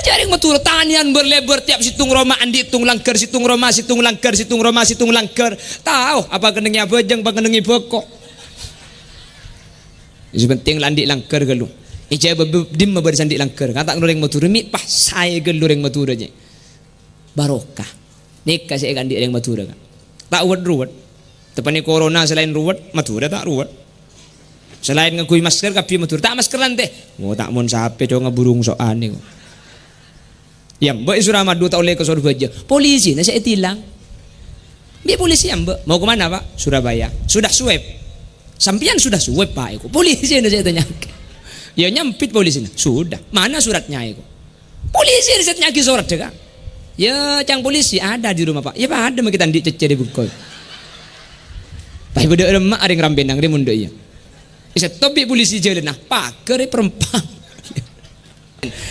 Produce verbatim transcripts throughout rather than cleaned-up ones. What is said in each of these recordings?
Jhâ' rèng Madhurâ tanèyan bâr-lèbâr, tiap sèttong roma andi' tong langghâr, sèttong roma, sèttong langghâr, sèttong roma, sèttong langghâr. Tao apa kennengnga abhâjâng, apa kennengnga bhâko. Sè pentèng la andi' langghâr ghâllu. Èjâ bâ-, bâ-, dimma bâdâ sè andi' langghâr. Kata' ngono rèng Madhurâ, mè' pas saè ghâllu rèng Madhurâ, jhâ'. Barokah. Nèka sè èkaandi' rèng Madhurâ, Ka'. Ta' wet-ruwet. Teppanè corona sè laèn ruwet, Madhurâ ta' ruwet. Sè laèn ngangghuy masker, kabbhi Madhurâ. Ta' maskeran, tè. Oh, ta' mon sapè, co, ngaburung so'an nèko. Yâ, mbâ' è Suramadu ta' ollè ka Sorbhâjâ. Polisina sè ètilang. Bi' polisi, yâ, mbâ'. Mau ke mana, Pak? Surabaya. Sudah swab. Sampèyan sudah swab, Pak, èko. Polisina sè ètanya'aghi. Yâ, nyambit polisina. Sudah. Mana suratnya, èko? Polisi sè nya'aghi sorat, Ka'. Yâ, ca'na polisi, ada di rumah, Pak. Yâ, padâ ma' kita andi' cèccè è bengko. Pas bâdâ remma' arèng rampènang rè mondhâ iyâ. Èsettop bi' polisi jhâlânna, pagâr è perempang.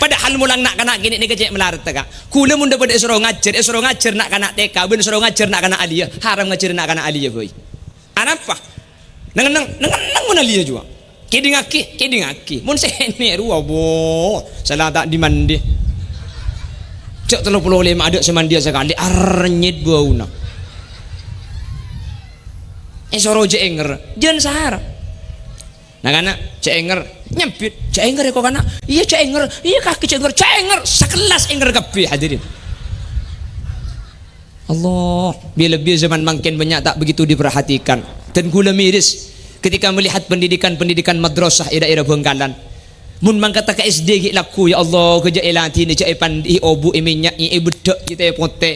Padahal molang na'-kana' kènè' nèka cè' malarat, Ka'. Ghulâ mon dâ' padâ èsoro ngajhâr, èsoro ngajhâr na'-kana' T K, bân èsoro ngajhâr na'-kana' aliyah, haram ngajhâr na'-kana' aliyah, bhâi. Anapa? Neng-enneng, neng-enneng mon aliyah jhuwa. Kèdingngaghi, kèdingngaghi. Mon sè nèro, abo, sala ta' di-mandi. Jhâ' tello polo lèma' adâ' sè mandiyâ sakalè, arnyet bâuna. Èsoro jhâ' ènger, jhân sara. Na'-kana', jhâ' ènger, nyambit, jhâ' ènger èko kana'. Iyâ, jhâ' ènger, iyâ, kakè jhâ' ènger, jhâ' ènger, sakellas ènger kabbhi, hadirin. Allah, bi-, lebbi zaman mangkèn bânnya' ta' begitu diperhatikan. Dan ghulâ miris ketika melihat pendidikan-pendidikan madrasah è daerah Bangkalan. Mon mangkata ka S D ghi' lagghu, ya Allah, ghâjâ èladhinè, jhâ' èpandi'i, obu' èmènya'è, èbeddhâ'è tè potè.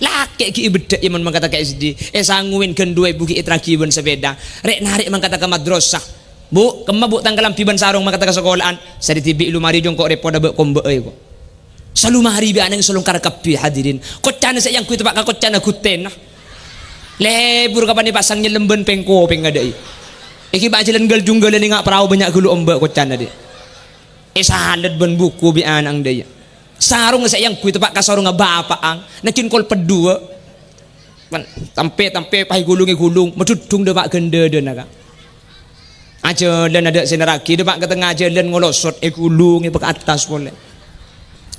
Lakè' ghi' èbeddhâ'è mon mangkata ka S D. Èsangowen ghân duwâ èbu ghi' ètraghi bân sepèda. Rè'-narè' mangkata ka madrasah. "Bu', kemma, Bu', tang kalambhi bân sarong mangkata ka sakola'an?" Sarè dhibi' lu marè jhungko' rèpot abâ' kombâ'â, èko. Salu marè bi' ana' salongkar kabbhi, hadirin. Koccana sè èangghuy teppa' ka koccana ghuttèna. Lebur kapan èpasang nyellem bân pèng-kopèng adâ'i. Èghi bâ' jhâlân ghâl-jhungghâlân ènga' parao bânnya' ghâllu ombâ' koccana dhi'. Èsalèt bân buku bi' ana' dâ' iyâ. Sarong sè èangghuy teppa' ka sarongnga bapa'na, nèjjhân kol peddhuwâ. Pan-, tampè-tampè pas èghulung-èghulung, madhuddhung dâpa' ghândhâdhâna, Ka'. Ajhâlân adâ' sè nerraghi, dâpa' ka tengnga jhâlân ngolosot, èghulung èpaka'attas polè.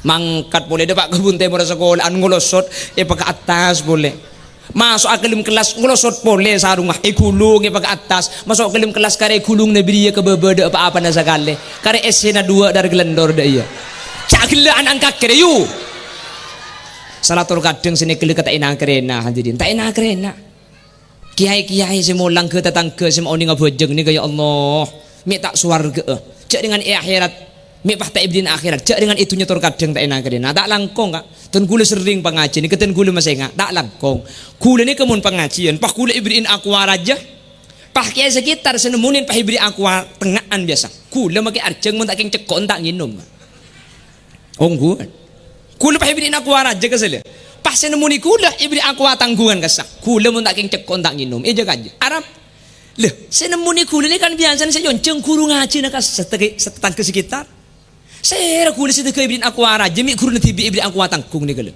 Mangkat polè, dâpa' ka bun tèmorra sakola'an, ngolosot, èpaka'attas polè. Maso'a ka dâlem kellas, ngolosot polè sarongnga, èghulung èpaka'attas. Maso' ka dâlem kellas, karè èghulung nabiriyâ ka bâbâ dâ' pa-apana sakalè. Karè essèna dhuwâ' dâr-ghâlândor dâ' iyâ. Ca' ghellâ' ana' angkakè, yu! Salator kadhâng sè nèka lè ka ta' èna-karèna, hadirin. Ta' èna-karèna. Kèyaè-kèyaè sè molang ghâ-tatangghâ sè ma' onèng abhâjâng nèka, ya Allah, mè' ta' sowarghâ'â. Jhâ' rèngan è akhèrat, mè' pas ta' èberri'na akhèrat. Jhâ' rèngan è dhunnya tor kadhâng ta' èna-karèna. Ta' langkong, Ka'. Dân ghulâ serrèng pangajhi nèka, dân ghulâ masènga'. Ta' langkong. Ghulâ nèka mon pangajhiyân, pas ghulâ èberri'in aqua rajâ. Pas kèyaè sekitar sè nemmonè pas èberri' aqua tengnga'an biyasa. Ghulâ makè arjhâng mon ta' kèng cèkko'en ta' ngènom. Ongghuwân. Ghulâ pas èberri'in aqua rajâ ka sè lè. Pas sè nemmonè ghulâ èberri' aqua tangghungan kassa'. Ghulâ mon ta' kèng cèkko'en ta' ngènom. Èjâ kajâ. Arapa? Lè, sè nemmonè ghulâ nèka kan biyasana sè èonjhâng ghuru ngajhina kassa' tè-, sè tatangghâ sekitar. Sèra ghulâ sè tèghâ èberri'in aqua rajâ, mè' ghuruna dhibi' èberri' aqua tangghung nèka lè.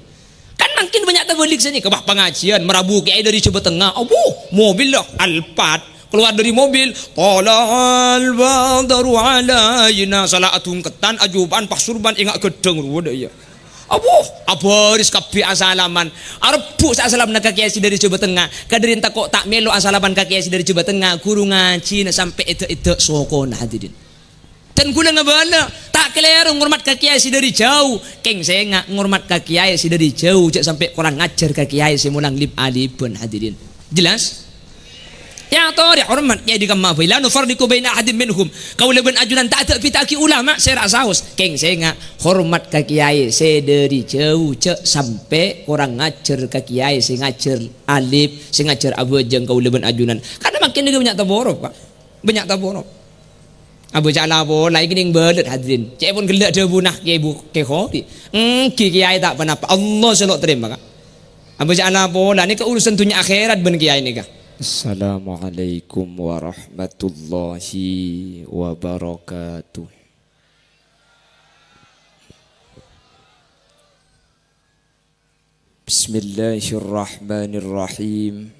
Kan mangkèn bânnya' tabâlik sè nèka, wah, pangajhiyân, marabu kèyaè dâri Jhâbâ Tengnga. Abu, mobil lah, Alphard. Kalowar dâri mobil, "Thala'al badru 'alaina." Sala adhungketan, ajhubâ'ân, pas sorban, ènga' ghâddhâng rowa dâ' iyâ. Abu, abhâris kabbhi asalaman. Arebbhu' sè asalamanna ka kèyaè sè dâri Jhâbâ Tengnga. Kadâriyân tako' ta' mèlo asalaman ka kèyaè sè dâri Jhâbâ Tengnga, ghuru ngajhina sampè' èdâ'-èdâ' sokona, hadirin. Dân ghulâ ngabâlâ, ta' kalèro ngormat ka kèyaè sè dâri jhâu. Kèng sènga' ngormat ka kèyaè sè dâri jhâu, jhâ' sampè' korang ajhâr ka kèyaè sè molang lip-aliban, hadirin. Jelas? Èyatorè hormat kèyaè dâri kamma bhâi. "La nufarriqu baina ahadin minhum." Kaulâ bân ajunan ta' adâ'-bidâ'âghi ulama sè ra saos. Kèng sènga' hormat ka kèyaè sè dâri jhâu, jhâ' sampè' korang ajhâr ka kèyaè sè ngajhâr alip, sè ngajhâr abhâjâng kaulâ bân ajunan. Karna mangkèn nèka bânnya' taporop, Pak. Bânnya' taporop. Abhâjâ la pola, èkennèng bâlât, hadirin. Ca'èpon ghellâ' dhâbuna Kèyaè Bu-, Kè Khori. Èngghi, kèyaè ta' ponapa. Allah sè lo' tarèma, Ka'. Abhâjâ la pola, nèka urusan dhunnya akhèrat bân kèyaè nèka. Assalamualaikum warahmatullahi wabarakatuh. Bismillahirrahmanirrahim.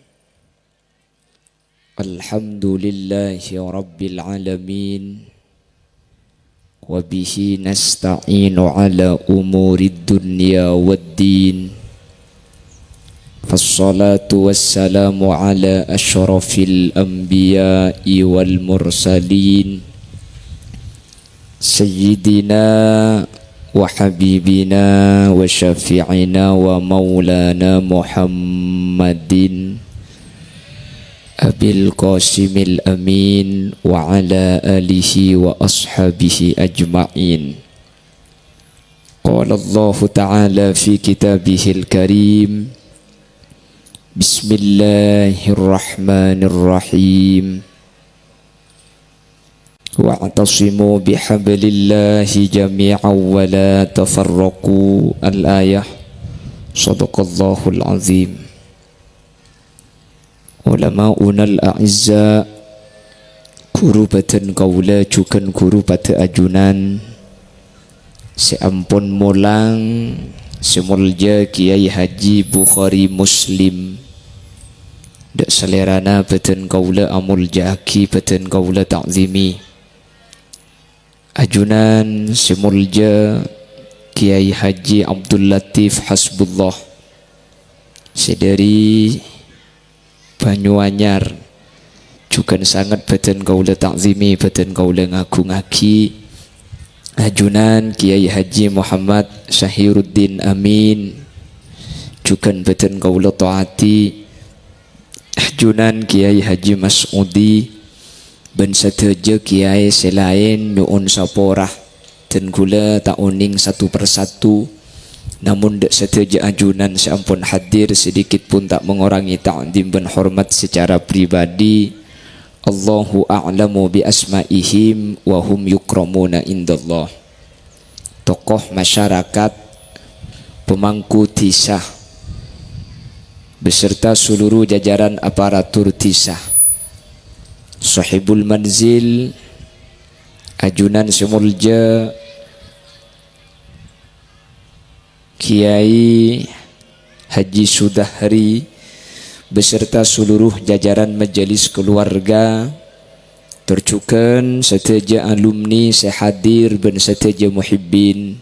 Alhamdulillahi rabbil alamin. وبه نستعين على أمور الدنيا والدين. فالصلاة والسلام على أشرف الأنبياء والمرسلين، سيدنا وحبيبنا وشفيعنا ومولانا محمد أبي القاسم الأمين وعلى آله وأصحابه أجمعين. قال الله تعالى في كتابه الكريم: بسم الله الرحمن الرحيم. واعتصموا بحبل الله جميعا ولا تفرقوا. الآية. صدق الله العظيم. Ulama'unal a'izza, ghuru bâdân kaulâ jhughân ghuru padâ ajunan sè ampon molang, sè molja Kiai Haji Bukhari Muslim. Dâ' salèrana bâdân kaulâ amolja'aghi, bâdân kaulâ ta'zimi. Ajunan sè molja Kiai Haji Abdul Latif Hasbullah, sè dâri Banyuanyar, jhughân sanget bâdân kaulâ ta'zimi, bâdân kaulâ ngagungaghi. Ajunan Kiai Haji Muhammad Syahiruddin Amin, jhughân bâdân kaulâ ta'ati. Ajunan Kiai Haji Mas'udi, bân sadhâjâ kiai sè laèn nyo'on sapora, dân kaulâ ta' onèng satu persatu, namong dâ' sadhâjâ ajunan sè ampon hadir, sedikit pun ta' mengurangi ta'zim bân hormat secara pribadi. Allahu a'lamu bi asma'ihim wa hum yukramuna indallah. Tokoh masyarakat, pemangku dhisa, beserta seluruh jajaran aparatur dhisa, Sohibul Manzil, ajunan sè molja, Kiai Haji Sudahri, beserta seluruh jajaran majelis keluarga, tor jhughân sadhâjâ alumni sè hadir bân sadhâjâ muhibbin,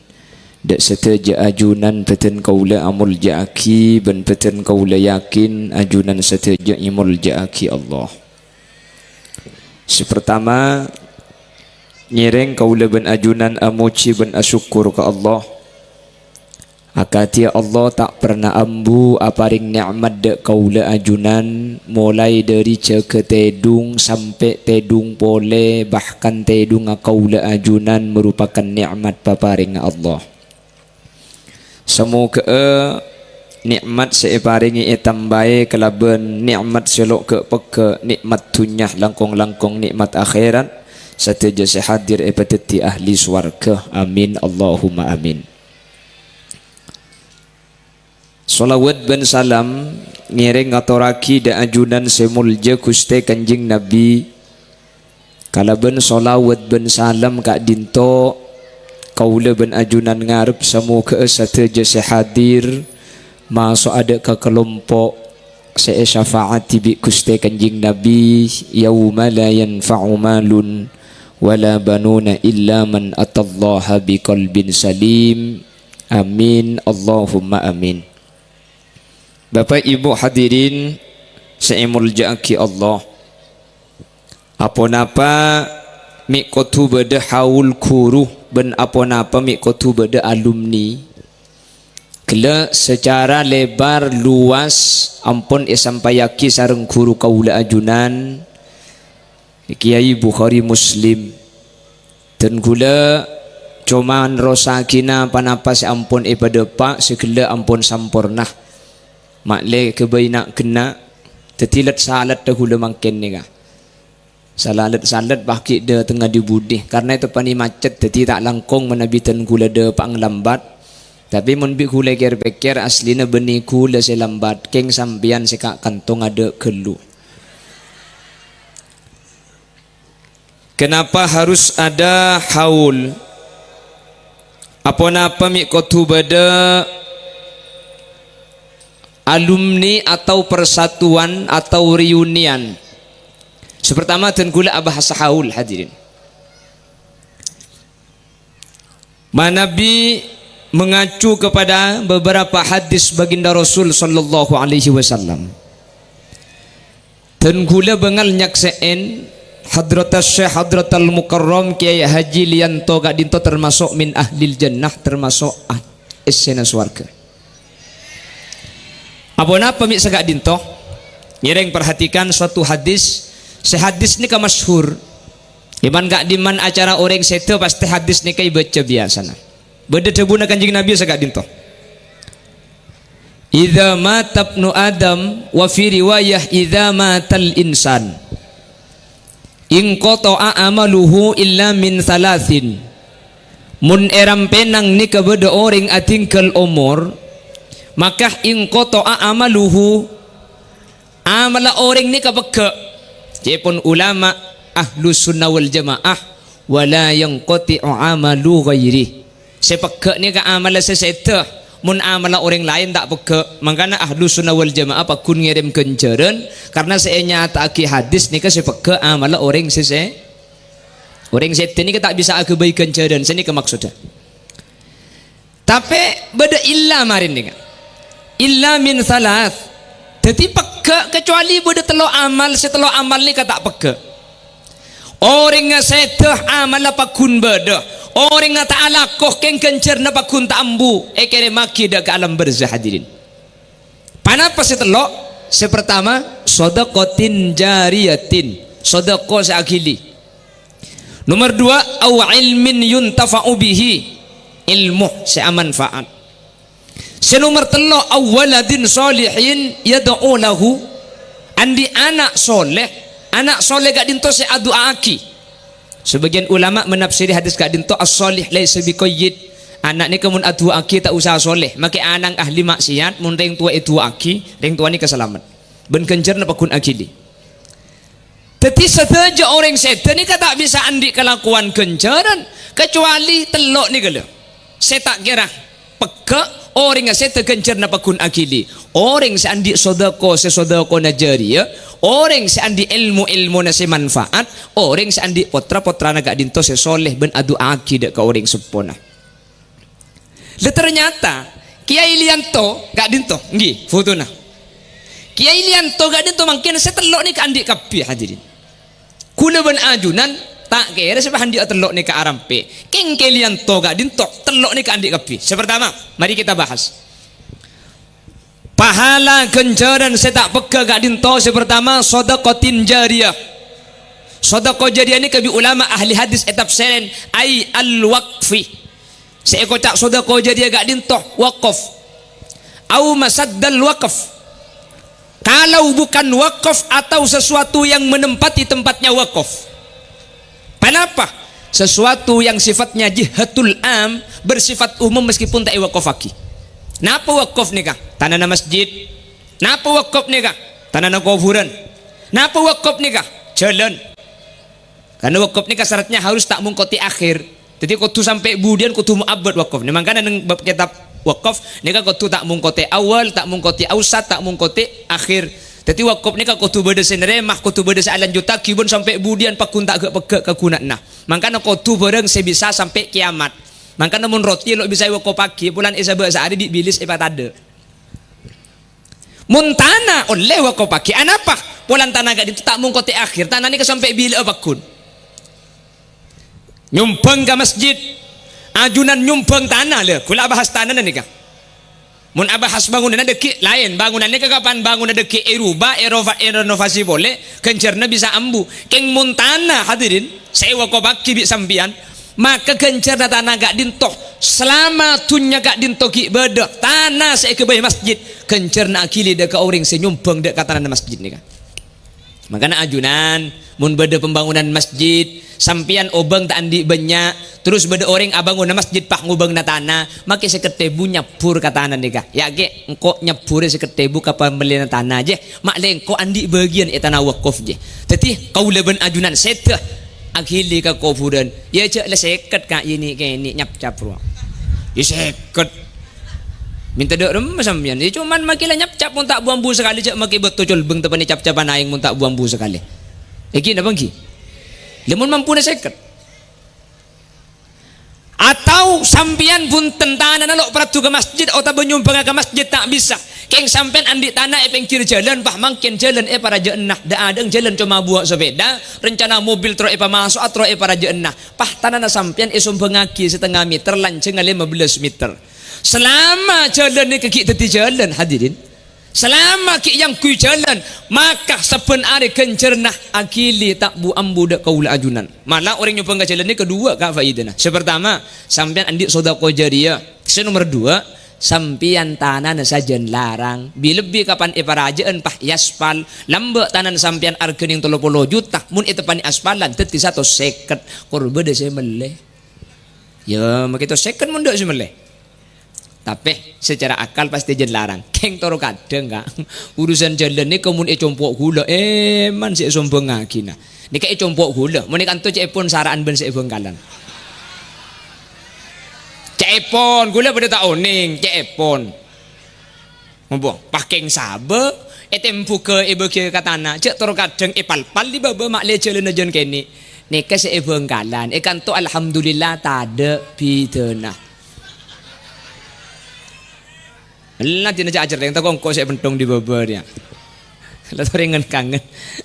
dâ' sadhâjâ ajunan bâdân kaulâ amolja'aghi bân bâdân kaulâ yakin ajunan sadhâjâ èmolja'aghi Allah. Sè partama, ngèrèng kaulâ bân ajunan amojhi bân asokkor ka Allah. Akadhi Allah ta' parna ambu aparèng nè'mat dâ' kaulâ ajunan, molaè dâri jâgâ tèdung sampè' tèdung polè, bahkan tèdungnga kaulâ ajunan merupakan nè'mat paparèngnga Allah. Samoghâ'â nè'mat sè èparèngè ètambâi kalabân nè'mat sè lo' ghâ'-peggâ', nè'mat dhunnya langkong-langkong nè'mat akhèrat, sadhâjâ sè hadir èpadhâddhi ahli sowarghâ. Amin, Allahumma amin. Shalawat bân salam ngèrèng ngatorraghi dâ' ajunan sè molja Ghustè Kanjeng Nabbhi. Kalabân shalawat bân salam ka'dinto, kaulâ bân ajunan ngarep samoghâ'â sadhâjâ sè hadir maso'a dâ' ka kalompo' sè èsyafa'adhi bi' Ghustè Kanjeng Nabbhi, "Yauma la yanfa'u malun wala banuna illa man atallaha biqalbin salim." Amin, Allahumma amin. Bapa', Ibu, hadirin sè èmolja'aghi Allah, aponapa mè' kodhu bâdâ haul ghuru bân aponapa mè' kodhu bâdâ alumni? Ghellâ' sacara lebar luas ampon èsampayaghi sareng ghuru kaulâ ajunan, Kèyaè Bukhari Muslim. Dân ghulâ coma nerrossaghina ponapa sè ampon èpadâpa', sè ghellâ' ampon samporna. Ma'lè ghâbây na'-ghenna', dhâddhi lèt-salèt ghulâ mangkèn nèka. Salalèt-salèt pas ghi' dâtengnga dhi-budhi, karna èteppanè macet, dhâddhi ta' langkong manabi dân ghulâ dâpa'a lambat. Tapè mon bi' ghulâ kèr-pèkkèr, asllina bânnè ghulâ sè lambat, kèng sampèyan sè ka'-kantongnga dâ' ghâllu. Kenapa harus ada haul? Aponapa mè' kodhu bâdâ alumni atau persatuan atau reunian? Sè partama, dân ghulâ abhâhas haul, hadirin. Manabi mengacu kepada beberapa hadis baginda Rasul sallallahu alaihi wasallam. Dan ghulâ bângal nyaksè'è Hadratus Syekh Hadratal Mukarram Kiai Haji Liyanto ka'dinto termasuk min ahlil jannah, termasuk ah-, essèna sowarghâ. Aponapa mè' saka'dinto? Ngèrèng perhatikan suatu hadis, sè hadis nèka masyhur. È man-ka'dimman acara orèng sèdhâ pastè hadis nèka èbâca biyasana. Bâdâ dhâbuna Kanjeng Nabi saka'dinto. "Idza mata ibnu Adam," wa fi riwayah, "idza matal insan, inqata'a amaluhu illa min tsalatsin." Mon è rampènan nèka bâdâ orèng adhingghâl omor, maka inqata'a amaluhu, amalla orèng nèka pegghâ'. Ca'èpon ulama Ahlus Sunnah wal Jamaah, "Wa la yanqati'u amalu ghairi." Sè pegghâ' nèka amalla sè sèdhâ, mon amalla orèng laèn ta' pegghâ'. Mangkana Ahlus Sunnah wal Jamaah pagghun ngèrèm ghânjhârân, karna sè ènyata'aghi hadis nèka sè pegghâ' amalla orèng sè sè-, orèng sèdhâ nèka ta' bisa aghâbây ghânjhârân, sanèka maksoddhâ. Tapè bâdâ illa marèn nèka. Illa min tsalas. Dhâddhi pegghâ' kacuali bâdâ tello' amal, sè tello' amal nèka ta' pegghâ'. Orèngnga sèdhâ amalla pagghun bâdâ. Orèngnga ta' alako kèng ghânjhârânna pagghun ta' ambu èkèrèmmaghi dâ' ka alam barzah, hadirin. Ponapa sè tello'? Sè partama, shadaqatin jariyatin, sadhâka sè aghili. Nomer duwâ', au ilmin yuntafa'u bihi, ilmu sè amanfaat. Sè nomer tello', au waladin shalihin yad'u lahu, andi' ana' sholeh, ana' sholeh ka'dinto sè adu'aaghi. Sabâgiyân ulama menafsiri hadis ka'dinto, "As-shalih laisa biqayyid." Ana' nèka mon adu'aaghi ta' osa sholeh, makè ana' ahli maksiat, mon rèng towa èdu'aaghi, rèng towa nèka salamet. Bân ghânjhârânna pagghun aghili. Dhâddhi sadhâjâ orèng sèdhâ nèka ta' bisa andi' kalakowan ghânjhârân, kacuali tello' nèka, lho. Sè ta' kèra pegghâ', orèngnga sèdhâ ghânjhârânna pagghun aghili. Orèng sè andi' sadhâka sè sadhâkana jâriyah, orèng sè andi' èlmo-èlmona sè manfaat, orèng sè andi' potra-potrana ka'dinto sè sholeh bân adu'aaghi dâ' ka orèng seppona. Lha, ternyata Kiai Liyanto ka'dinto, ngghi, fotona. Kiai Liyanto ka'dinto mangkèn sè tello' nèka andi' kabbhi, hadirin. Ghulâ bân ajunan ta' kèra sè pas andi'â tello' nèka arampè. Kèng Kiai Liyanto ka'dinto tello' nèka andi' kabbhi. Sè partama, mari kita bahas. Pahala ghânjhârân sè ta' pegghâ' ka'dinto, sè partama, shadaqatin jariyah. Shadaqah jariyah nèka bi' ulama ahli hadis ètafsèrèn, ai al-waqfi. Sè èkoca' shadaqah jariyah ka'dinto, wakaf. Au masaddal wakaf. Kalau bukan wakaf atau sesuatu yang menempati tempatnya wakaf. Ponapa? Sesuatu yang sifatnya jihatul am, bersifat umum meskipun ta' èwakafaghi. Napa wakaf nèka? Tanana masjid. Napa wakaf nèka? Tanana kobhurân. Napa wakaf nèka? Jhâlân. Karna wakaf nèka syaratnya harus ta' mongkotè akhir. Dhâddhi kodhu sampè' budiyân kodhu mu'abbad wakaf. Nah, mangkana neng bab kitab wakaf nèka kodhu ta' mongkotè awal, ta' mongkotè ausat, ta' mongkotè akhir. Dhâddhi wakaf nèka kodhu bâdâ sè narèma, kodhu bâdâ sè alanjuttaghi bân sampè' budiyân pagghun ta' ghâ'-pegghâ' kaghuna'anna. Mangkana kodhu bhârâng sè bisa sampè' kèyamat. Mangkana mon roti lo' bisa èwakafaghi, polana è sabâ' saarè bi' bilis èpatadâ'. Mon tana ollè wakafaghi, anapa? Polana tana ka'dinto ta' mongkotè akhir, tana nèka sampè' bilâ'â pagghun. Nyombhâng ka masjid, ajunan nyombhâng tana, lha, ghulâ abahas tanana nèka. Mon abahas bangunanna dhâggi' laèn, bangunan nèka kapan bangunan dhâggi' èrubâ, èrofa-, èrenovasi polè, ghânjhârânna bisa ambu. Kèng mon tana, hadirin, sè èwakafaghi bi' sampèyan, maka ghânjhârânna tana ka'dinto, salama dhunnya ka'dinto ghi' bâdâ tana sè èghâbây masjid, ghânjhârânna aghili dâ' ka orèng sè nyombhâng dâ' ka tanana masjid nèka. Mangkana ajunan, mon bâdâ pembangunan masjid, sampèyan obâng ta' andi' bânnya', terros bâdâ orèng abângona masjid pas ngobângana tana, makè sèket èbu nyabbhur ka tana nèka. Yâ, kè, engko' nyabbhurè sèket èbu ka pambellina tana, jè. Ma' lèngko' andi' bâgiyân è tana wakaf, jè. Dhâddhi, kaulâ bân ajunan sèdhâ aghili ka kobhurân. Yâ, jhâ' la sèket, Ka', yè nè'-kènè' nyapcap rowa. Yâ, sèket. Mènta dâ' remma sampèyan. Yâ, coma makè la nyapcap mon ta' bu-ambu sakalè, jhâ' makè bâto colbâng tapènè capcapan aèng mon ta' bu-ambu sakalè. Èngghi napa èngghi? Lha, mon mampuna sèket. Atau sampèyan bhunten tanana lo' parlo ka masjid otabâ nyombhângnga ka masjid ta' bisa. Kèng sampèyan andi' tana è pèngghir jhâlân, pas mangkèn jhâlân èparajâ'âna, dâ'-adâ'na jhâlân coma buwâ' sapèda, rencana mobil terro èpamaso'a, terro èparajâ'âna. Pas tanana sampèyan èsombhângaghi satengnga mèter, lanjhângnga lèma bellâs mèter. Salama jhâlân nèka ghi' dhâddhi jhâlân, hadirin. Salama ghi' èangghuy jhâlân, maka sabbhân arè ghânjhârânna aghili ta' bu-ambu dâ' kaulâ ajunan. Mala orèng nyombhâng ka jhâlân nèka duwâ' ka faèdana. Sè partama, sampèyan andi' sodaqoh jariyah. Sè nomer duwâ', sampèyan tanana sajân larang. Bi-, lebbi kapan èparajâ'ân pas èaspal. Lambâ' tanana sampèyan arghâna tello polo juta, mon èteppanè aspalan dhâddhi satos sèket. Kor bâdâ sè mellè. Yâ, makèto sèket mon dâ' sè mellè. Tapè, secara akal pastè jân larang. Kèng toro' kadhâng, Ka'. Urusan jhâlân nèka mon è compo' ghulâ, èman sè èsombhângngaghi, nah. Nèka è compo' ghulâ, mon è kanto cè'èpon sara'an bân sè è Bhângkalan. Cè'èpon, ghulâ padâ ta' onèng, cè'èpon. Ngopo? Pas kèng sabâ, ètembhughâ èbâghi ka tana, jhâ' toro' kadhâng èpalpal è bâbâ ma' lè jhâlânna jân kènè'. Nèka sè è Bhângkalan, è kanto alhamdulillah tadâ' bhidhâna. Ella dina ca'na cerrèng ta' kongko sè pentong è bâbâ rèya. La torè ngen-kangen.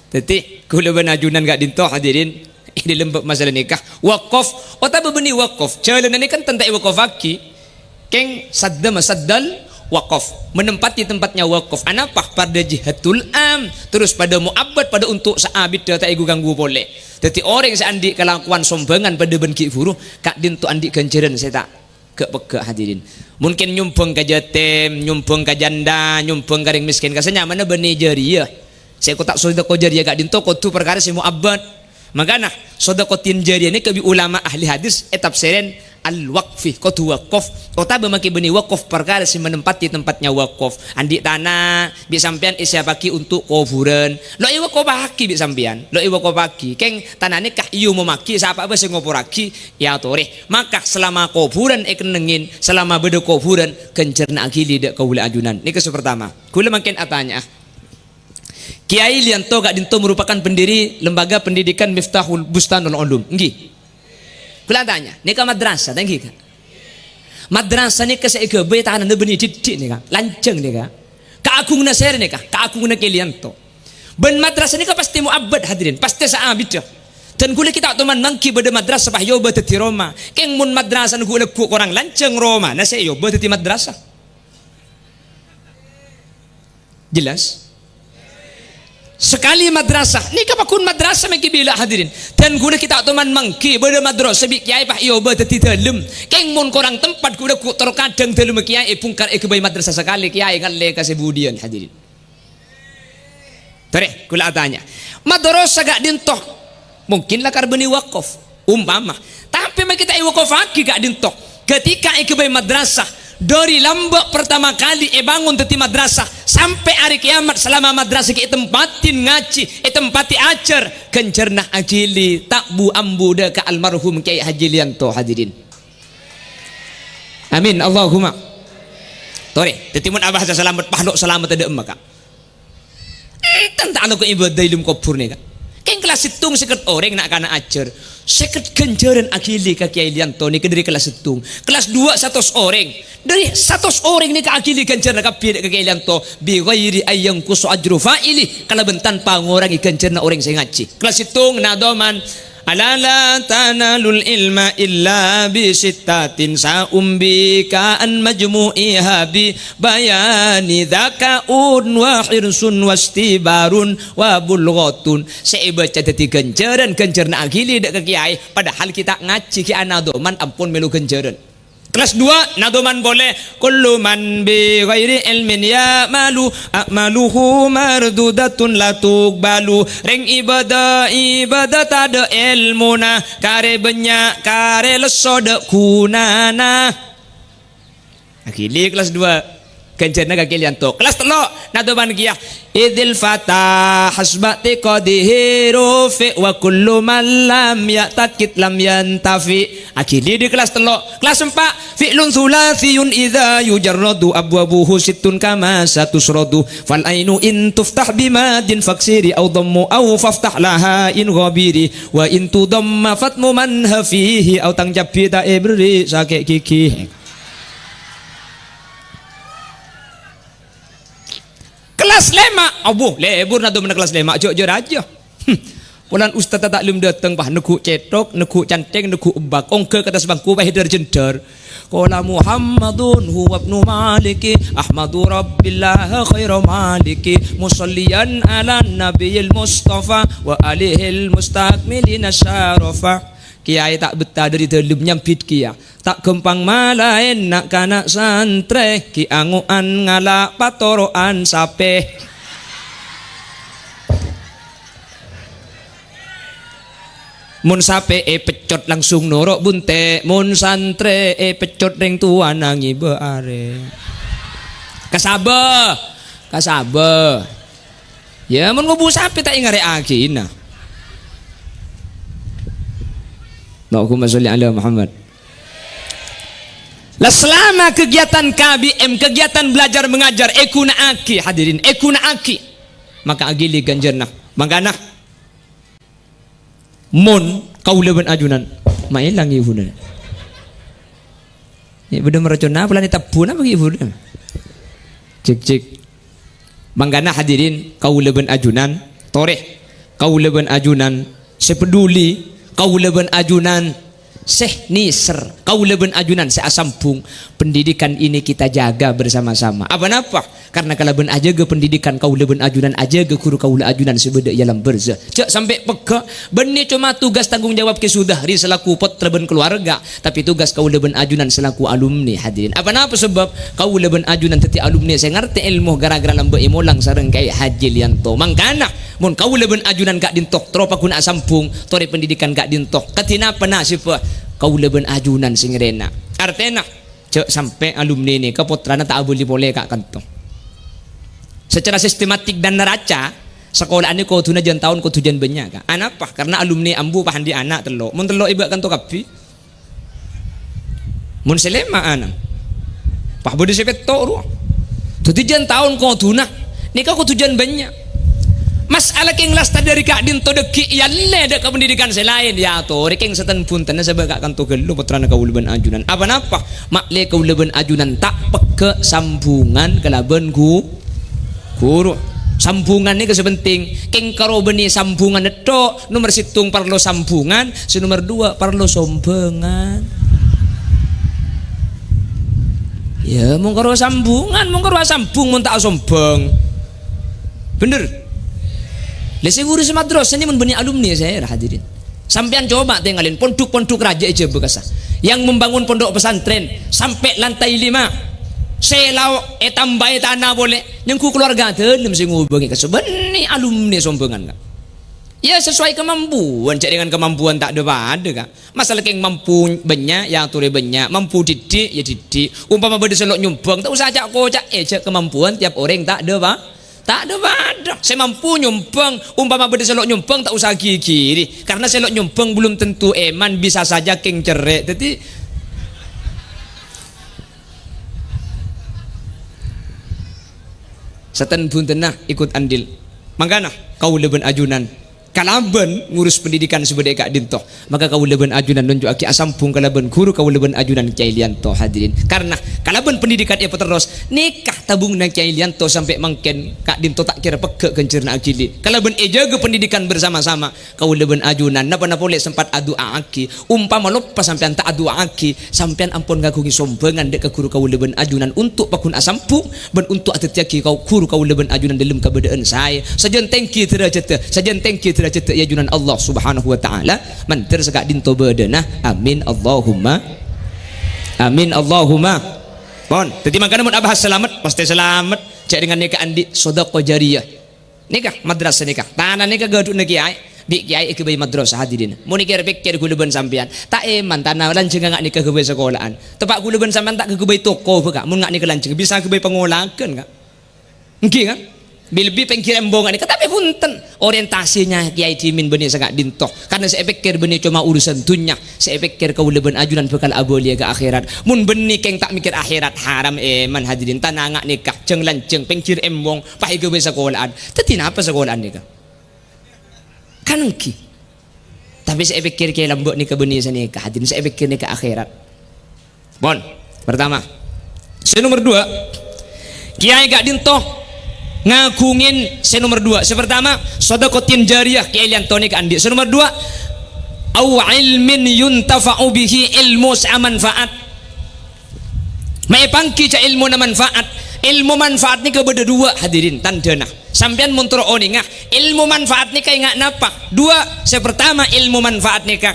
Dhâddhi, ghulâ bân ajunan ka'dinto, hadirin, è dâlem bab masalah nikah, wakaf, otabâ bânnè wakaf. Jhâlânna nèka kan ta' èwakafaghi. Kèng sadda masaddal wakaf. Menempati tempatnya wakaf. Anapa? Padâ jihatul am. Terros padâ mu'abbad, padâ onto' saabiddhâ ta' èghânggu polè. Dhâddhi orèng sè andi' kalakowan sombhângan padâ bân ghi' bhuru, ka'dinto andi' ghânjhârân sè ta' ghâ'-peggâ', hadirin. Mungkin nyombhâng ka jhâtèm, nyombhâng ka jhândhâ, nyombhâng ka rèng mèskèn, ka sè nyamana bânnè jariyah. Sè kotak sodaqoh jariyah ka'dinto kodhu parkara sè mu'abbad. Mangkana, sodaqotin jariyah nèka bi' ulama ahli hadis ètafsèrèn al-waqfi, kodhu wakaf, otabâ makè bânnè wakaf parkara sè menempati tempatnya wakaf. Andi' tana, bi' sampèyan èsiapaghi onto' kobhurân. Lo' èwakafaghi bi' sampèyan, lo' èwakafaghi. Kèng tana nèka èomommaghi, sapa'a bhâi sè ngoporraghi, èyatorè. Maka salama kobhurân èkennengngè, salama bâdâ kobhurân, ghânjhârânna aghili dâ' kaulâ ajunan. Nèka sè partama. Ghulâ mangkèn atanya'a. Kèyaè Lianto ka'dinto merupakan pendiri Lembaga Pendidikan Miftahul Bustanul Ulum. Èngghi. Ghulâ atanya, nèka madrasah, ta' èngghi, Ka'? Madrasah nèka sè èghâbây tanana bânnè dhiddhi' nèka, lanjhâng nèka. Kaagunganna sèra nèka, kaagunganna Kè Lianto. Bân madrasah nèka pastè mu'abbad, hadirin, pastè saabiddhâ. Dân ghulâ ghi' ta' toman mangghi bâdâ madrasah pas èobâ dhâddhi roma. Kèng mon madrasah nèko lagghu' korang lanjhâng romana sè èobâ dhâddhi madrasah. Jelas? Sakalè madrasah, nèka paggun madrasah mangkè bilâ, hadirin. Dân ghulâ ghi' ta' toman mangghi bâdâ madrasah bi' kèyaè pas èobâ dhâddhi dâlem. Kèng mon korang tempat ghulâ ghu' toro' kadhâng dâlemma kèyaè èbhungkar èghâbây madrasah sakalè, kèyaè ngallè ka sè budiyân, hadirin. Torè, ghulâ atanya. Madrasah ka'dinto mungkin lakar bânnè wakaf, umpama. Tapè makè ta' èwakafaghi ka'dinto. Ketika èghâbây madrasah, dâri lambâ' partama kalè èbângon dhâddhi madrasah, sampè' arè kèyamat salama madrasah ghi' ètempatin ngajhi, ètempati ajhâr, ghânjhârânna aghili ta' bu-ambu dâ' ka almarhum Kèyaè Haji Lianto, hadirin. Amin, Allahumma. Torè, dhâddhi mon abhâsa salamet, pas lo' salamet dâ' emma, Ka'. Enten ta' alako ibadah è dâlem kobhur nèka. Kèng kellas sèttong sèket orèng na'-kana' ajhâr. Sèket ghânjhârân aghili ka Kèyaè Lianto nèka dâri kellas sèttong. Kellas duwâ' satos orèng. Dâri satos orèng nèka aghili ghânjhârânna kabbhi dâ' ka Kèyaè Lianto. Bi ghairi an yanqusa ajru fa'ili. Kalabân tanpa ngorangè ghânjhârânna orèng sè ngajhi. Kellas sèttong nadhoman. Ala la tanalul ilma illa bi sittatin sa'umbika an majmu'iha bi bayani dzaka'un wa hirsun wastibarun wa bulghatun. Sè èbâca dhâddhi ghânjhârân, ghânjhârânna aghili dâ' ka kèyaè, padahal ghi' ta' ngajhi ghi' ana dhoman ampon mèlo ghânjhârân. Kellas duwâ', nadhoman polè, "Kullu man bi ghairi ilmin ya'malu, a'maluhu mardudatun la tuqbalu." Rèng ibadah, ibadah tadâ' èlmona, karè bânnya', karè lesso dâ' ghunana. Aghili kellas duwâ'. Ghânjhârânna kakè liyanto. Kelas tello', nadhâbân kèya. Idzil fata hasba'tiqadihi rufi' wa kullu man lam ya'taqid lam yantafi'. Aghili dhi kelas tello'. Kelas empa', fi'lun tsulatsiyun idza yujarradu abwabuhu sittun kama satusradu. Fal ainu in tuftah bimadin faksiri au dhammu au faftah laha in ghabiri. Wa in tudhamma fatmu man hafihi au tang cabbhi ta' èberri' sakè' ghighi. Kelas lèma', abbhu, lebur nadhâbân kelas lèma', jhâ'-jhâ' rajâ. Hmm. Polana ustadz ta' lem dâteng, pas neggu' cèthok, neggu' cantèng, neggu' ebbak, ongghâ ka attas bangku, pas èdhâr-jhendhâr. Qala Muhammadun huwa ibnu Maliki, Ahmadu Rabbillaha khaira Maliki, musalliyan ala nabiyil Mustafa, wa alihil mustakmilina syarafa. Kèyaè ta' bettah dâri dâlem nyambit kèya. Ta' ghâmpang malaèn na'-kana' santrè, ghi' ango'an ngala' patoro'an sapè. Mon sapè èpeccot langsung noro' buntè', mon santrè èpeccot rèng towana ngibâ arè. Kasabâ, kasabâ. Yâ, mon ngobu sapè ta' èngarè'aghina. Allahumma sholli ala Muhammad. Lah, selama kegiatan K B M, kegiatan belajar mengajar, èghuna'aghi, hadirin, èghuna'aghi, maka aghili ghânjhârânna. Mangkana, mon kaulâ bân ajunan, ma' èlang ibuna. Yâ, bâdâ mercon apa la nètebbhu napa ghi' ibuna? Cek, cek. Mangkana hadirin, kaulâ bân ajunan, torè, kaulâ bân ajunan sè peduli, kaulâ bân ajunan sè nèser, kaulâ bân ajunan sè asambhung. Pendidikan ini kita jaga bersama-sama. Apa napa? Karena kalabân ajâgâ pendidikan kaulâ bân ajunan, ajâgâ ghuru kaulâ ajunan sè bâdâ è alam barzah. Jhâ' sampè' pegghâ', bânnè coma tugas tanggung jawab Kè Sudahri selaku pottra bân keluarga. Tapè tugas kaulâ bân ajunan selaku alumni, hadirin. Apa napa sabâb? Kaulâ bân ajunan dhâddhi alumni sè ngartè èlmo ghârâ-ghârâ lambâ' èmolang sareng Kyaè Haji Lianto. Mangkana, mon kaulâ bân ajunan ka'dinto terro paggun asambhung, torè pendidikan ka'dinto. Kadhi napa nasibhâ kaulâ bân ajunan sè ngarèna? Artèna, jhâ' sampè' alumni nèka pottrana ta' abâli polè ka' kanto. Secara sistematik dan neraca, sakola'an nèka kodhuna jân taon kodhu jân bânnya', Ka'. Anapa? Karena alumni ambu pas andi' ana' tello'. Mon tello' èbâ' kanto kabbhi. Mon sè lèma' ana', pas bâdâ sè pètto' rowa. Dhâddhi jân taon kodhuna, nèka kodhu jân bânnya'. Mas'ala kèng lasta dâri ka'dinto dhâggi' èyallè dâ' ka pendidikan sè laèn, èyatorè kèng saten bhuntenna sabâ' ka' kanto ghâllu pottrana kaulâ bân ajunan. Apa napa? Ma'lè kaulâ bân ajunan ta' pegghâ' sambhungan kalabân ghu-, ghuru. Sambhungan nèka sè penting. Kèng karo bânnè sambhungan nètto', nomer sèttong parlo sambhungan, sè nomer duwâ' parlo sombhângan. Yâ, mon karo sambhungan, mon karo asambhung, mon ta' asombhâng. Bhender? Lha, sè ngurus madrasah nè mon bânnè alumni sè, hadirin. Sampèyan coba tèngalè, pondhuk-pondhuk rajâ è Jhâbâ kassa. Yang membangun pondok pesantren sampè' lantai lima. Sè lao' ètambâi tana polè, nyengghu kalowarga dâlem sè ngobângè kassa. Bânnè alumni sombhângan, Ka'. Yâ, sesuai kemampuan, jhâ' dengan kemampuan ta' dhâ-padhâ, Ka'. Masala kèng mampu bânnya', yâ atorè bânnya', mampu didik, yâ didik. Umpama bâdâ sè lo' nyombhâng, ta' usa ca'-koca', è, jhâ' kemampuan tiap orèng ta' dhâ-pa-, ta' dhâ-padhâ. Sè mampu nyombhâng, umpama bâdâ sè lo' nyombhâng, ta' usa ghighiri. Karena sè lo' nyombhâng belum tentu èman, bisa saja kèng cerrè'. Dhâddhi, saten bhuntenna ikut andil. Mangkana, kaulâ bân ajunan kalabân ngurus pendidikan sè bâdâ è ka'dinto. Maka kaulâ bân ajunan nonjhu'aghi asambhung kalabân ghuru kaulâ bân ajunan Kyaè Lianto, hadirin. Karna kalabân pendidikan èpaterros, nèka tabungnga Kyaè Lianto sampè' mangkèn ka'dinto ta' kèra pegghâ' ghânjhârânna aghili. Kalabân èjâgâ pendidikan bersama-sama, kaulâ bân ajunan napa-napa polè sempat adu'a'aghi. Umpama loppa sampèyan ta' adu'a'aghi, sampèyan ampon ngaghungè sombhângan dâ' ka ghuru kaulâ bân ajunan onto' paggun asambhung bân onto' adhâddhiyâghi kau-, ghuru kaulâ bân ajunan dâlem kabâdâ'ân saè. Sajân tèngghi dârâjhâddhâ, sajân tèngghi dârâjhâddhâ è ajunan Allah Subhanahu wa Ta'ala, mandhâr saka'dinto bâdâna. Amin, Allahumma amin, Allahumma. Pon, dhâddhi mangkana mon abahas salamet, pastè salamet. Jhâ' dengan nèka andi' sodaqoh jariyah. Nèka madrasah nèka, tana nèka ghâdhuwânna kèyaè. Bi' kèyaè èghâbây madrasah, hadirin. Mon èkèr-pèkkèr ghulâ bân sampèyan, ta' èman tana lanjhângnga nga' nèka ghâbây sakola'an. Teppa' ghulâ bân sampèyan ta' ghâbây toko, bâ, Ka'. Mon nga' nèka lanjhâng, bisa ghâbây pangolaghân, Ka'. Èngghi, Ka'? Bi-, lebbi pèngghir embong nga' nèka, tapè bhunten. Orientasina kèyaè dhimèn bânnè sè ka'dinto. Karna sè èpèkkèr bânnè coma urusan dhunnya. Sè èpèkkèr kaulâ bân ajunan bhâkal abâliyâ ka akhèrat. Mon bânnè kèng ta' mèkkèr akhèrat, haram èman, hadirin. Tana nga' nèka, jhâng-lanjhâng, pèngghir embong, pas èghâbây sakola'an. Dhâddhi napa sakola'an nèka? Kan èngghi. Tapè sè èpèkkèr kèyaè lambâ' nèka bânnè sanèka, hadirin, sè èpèkkèr nèka akhèrat. Pon, pertama. Sè nomer dua, kèyaè ka'dinto ngaghungè sè nomer dua. Sè pertama, shadaqatin jariyah, kèyaè Lianto nèka andi'. Sè nomer dua, au ilmin yuntafa'u bihi, èlmo sè amanfaat. Ma' èpangghi jhâ' èlmona manfaat. Èlmo manfaat nèka bâdâ dua, hadirin, tandhâna. Sampèyan mon terro onènga, èlmo manfaat nèka ènga' napa? Dua, sè pertama èlmo manfaat nèka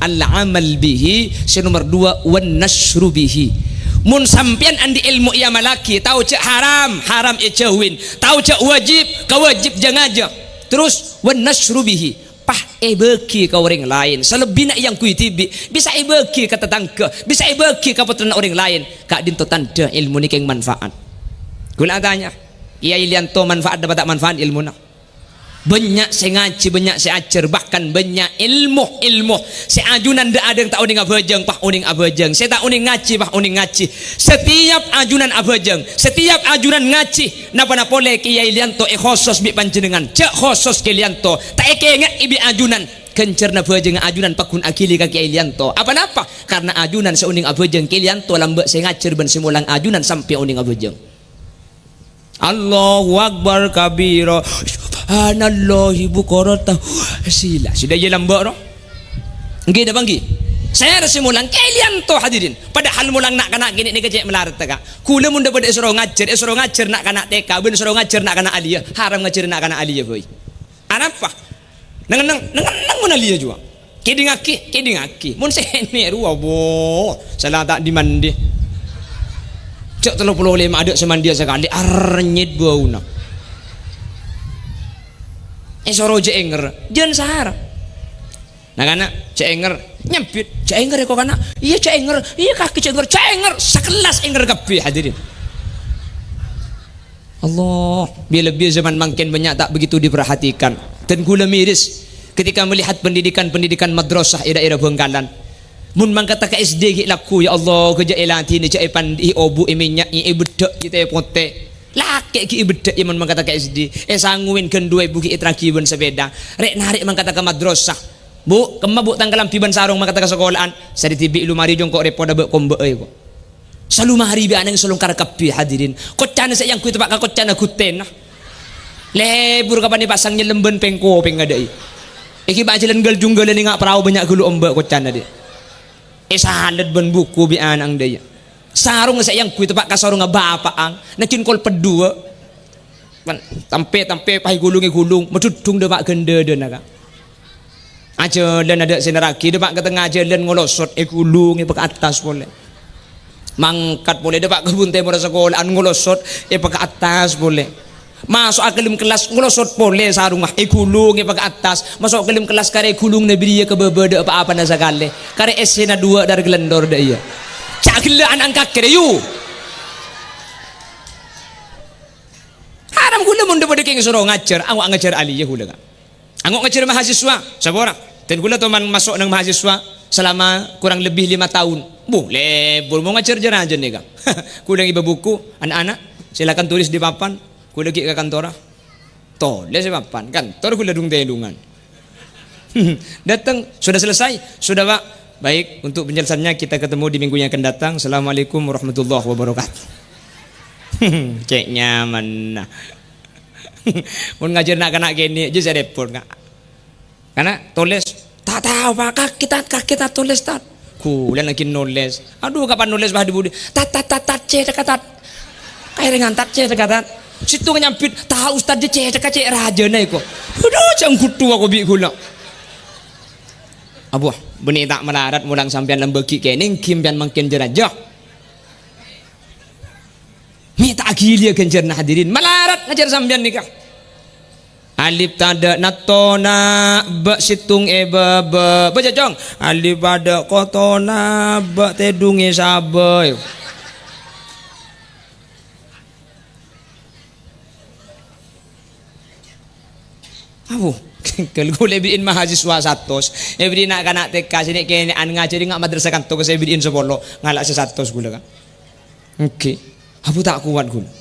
al-amal bihi, sè nomer dua wan nasyru bihi. Mon sampèyan andi' èlmo èamallaghi, tao jhâ' haram, haram èjhâuwin, tao jhâ' wajib, kawajib jhâ' ngajhâ. Terros wan nasyru bihi, pas èbâghi ka orèng laèn. Salebbina èangghuy dhibi', bisa èbâghi ka tatangghâ, bisa èbâghi ka pottrana orèng laèn. Ka'dinto tandhâ èlmo nèka kèng manfaat. Ghulâ atanya, Kèyaè Lianto manfaat napa ta' manfaat èlmona? Bânnya' sè ngajhi, bânnya' sè ajhâr, bahkan bânnya' èlmo-èlmo sè ajunan dâ'-adâ' ta' onèng abhâjâng, pas onèng abhâjâng. Sè ta' onèng ngajhi, pas onèng ngajhi. Setiap ajunan abhâjâng, setiap ajunan ngajhi, napa-napa polè Kèyaè Lianto èkhosos bi' panjhennengngan. Jhâ' khosos Kè Lianto, ta' èkèngè'è bi' ajunan. Ghânjhârânna bhâjângnga ajunan pagghun aghili ka Kèyaè Lianto. Apa-napa? Karna ajunan sè onèng abhâjâng Kè Lianto lambâ' sè ngajhâr bân sè molang ajunan sampè' onèng abhâjâng. Allahu Akbar kabira. Subhanallahi bukratan wa asila. Sè dâjâ lambâ' rowa. Èngghi napa èngghi? Sèra sè molang Kè Lianto, hadirin. Padahal molang na'-kana' kènè' nèka cè' malarat, Ka'. Ghulâ mon dâ-padâ èsoro ngajhâr, èsoro ngajhâr na'-kana' T K, bân èsoro ngajhâr na'-kana' aliyah. Haram ngajhâr na'-kana' aliyah, bhâi. Anapa? Neng-enneng, neng-enneng mon aliyah jhuwa. Kèdingngaghi, kèdingngaghi. Mon sè ènè' rowa, bo, sala ta' di-mandi. Jhâ' tello polo lèma' adâ' sè mandiyâ sakalè, arnyèt bâuna. Èsoro jhâ' èngèr, jhân sara. Na'-kana' jhâ' èngèr, nyambit, jhâ' èngèr èko kana'. Iyâ, jhâ' èngèr, iyâ, kakè jhâ' èngèr, jhâ' èngèr. Sakellas èngèr kabbhi, hadirin. Allah, bi-, lebbi zaman mangkèn bânnya' ta' begitu diperhatikan. Dan ghulâ miris ketika melihat pendidikan-pendidikan madrasah è daerah Bangkalan. Mon mangkata ka S D ghi' lagghu, ya Allah, ghâjâ èladhinè, jhâ' èpandi'i, obu' èmènya'i, èbeddhâ'i tè potè. Lakè' ghi' èbeddhâ'i mon mangkata ka S D. Èsangowen ghân duwâ èbu ghi' èterraghi bân sapèda. Rè'-narè' mangkata ka madrasah. "Bu', kemma, Bu', tang kalambhi bân sarong mangkata ka sakola'an?" "Sè dhibi' lomari jhâ' engko' rèpot abâ' kombâ'â, Bu'." Salomari bi' ana' èsolongkar kabbhi, hadirin. Koccana sè èangghuy teppa' ka koccana ghuttèna. Lebur kapan èpasang nyellem bân pèng-kopèng adâ'i. Èghibâ ajhâlân ghâl-jhunggâlân ènga' parao bânnya' ghâllu ombâ' koccana, dhi'. Èsalèt bân buku bi' ana'na dâjâ. Sarongnga sè èangghuy teppa' ka sarongnga bapa'na, najjhân kol peddhuwâ. Pan, tampè-tampè pas èghulung-èghulung, madhuddhung dâpa' ghândhâdhâna, Ka'. Ajhâlân adâ' sè nerraghi, dâpa' ka tengnga jhâlân ngolosot, èghulung èpaka'attas polè. Mangkat polè, dâpa' ka bun tèmorra sakola'an ngolosot, èpaka'attas polè. Maso'a ka dâlem kellas, ngolosot polè sarongnga, èghulung èpaka'attas. Maso' ka dâlem kellas, karè èghulung nabiriyâ ka bâbâ dâ' pa-apana sakalè. Karè essèna dhuwâ' dâr ghâlendhor dâ' iyâ. Ca' ghellâ' ana' angkakkè, yu. Haram ghulâ mon dâ-padâ kèng soro ngajhâr, ango' ngajhâr aliyah ghulâ, Ka'. Ango' ngajhâr mahasiswa, sapora. Dan ghulâ toman maso' neng mahasiswa selama kurang lebih lima tahun. Bu, lebur mon ngajhâr jhâ' rajâ nèka. Ghulâ ngibâ buku, anak-anak, silakan tulis di papan. Ghulâ ghi' ka kantorra. Tolès è papan, kantor ghulâ dung-tèdungan. Datang, "Sudah selesai?" "Sudah, Pak." "Baik, untuk penjelasannya kita ketemu di minggu yang akan datang. Assalamualaikum warahmatullahi wabarakatuh." Cè' nyamanna. Mon ngajhâr na'-kana' kènè', jhâ' sè rèpot, Ka'. Kana' tolès, "Ta' tao, Pak, kakè, Tat, kakè, Tat, tolès, Tat." Ghulâ laghi nolès. Adhu, kapan nolès, Pak, di budi? "Tat, Tat, Tat, Tat, cè' dâ' ka, Tat." Kaèrèngan, "Tat, cè' dâ' ka, Tat." Sèttonga nyambit, "Tao, Ustad, cè' dâ' ka, cè' rajâna èko." Adhu, jhâ' ngghutthu aku bi' ghulâ. Abbhu, bânnè ta' malarat molang sampèyan lambâ' ghi' kènè', èngghi sampèyan mangkèn jhâ' rajâ. Mè' ta' aghiliyâ ghânjhârânna hadirin. Malarat ngajhâr sampèyan nèka. Alif tadâ' nattona, bâ' sèttong è bâbâ. Baca, Cong. Alif adâ' kotona, bâ' tèdung è sabâ. Abu, ghâl ghulâ èbèrri'in mahasiswa satos, èbèrri' na'-kana' T K sè nè'-kènè'an ngajhâri nga' madrasah kanto sè èbèrri'in sapolo, ngala' sè satos ghulâ, Ka'. Èngghi. Abu ta' kowat ghulâ.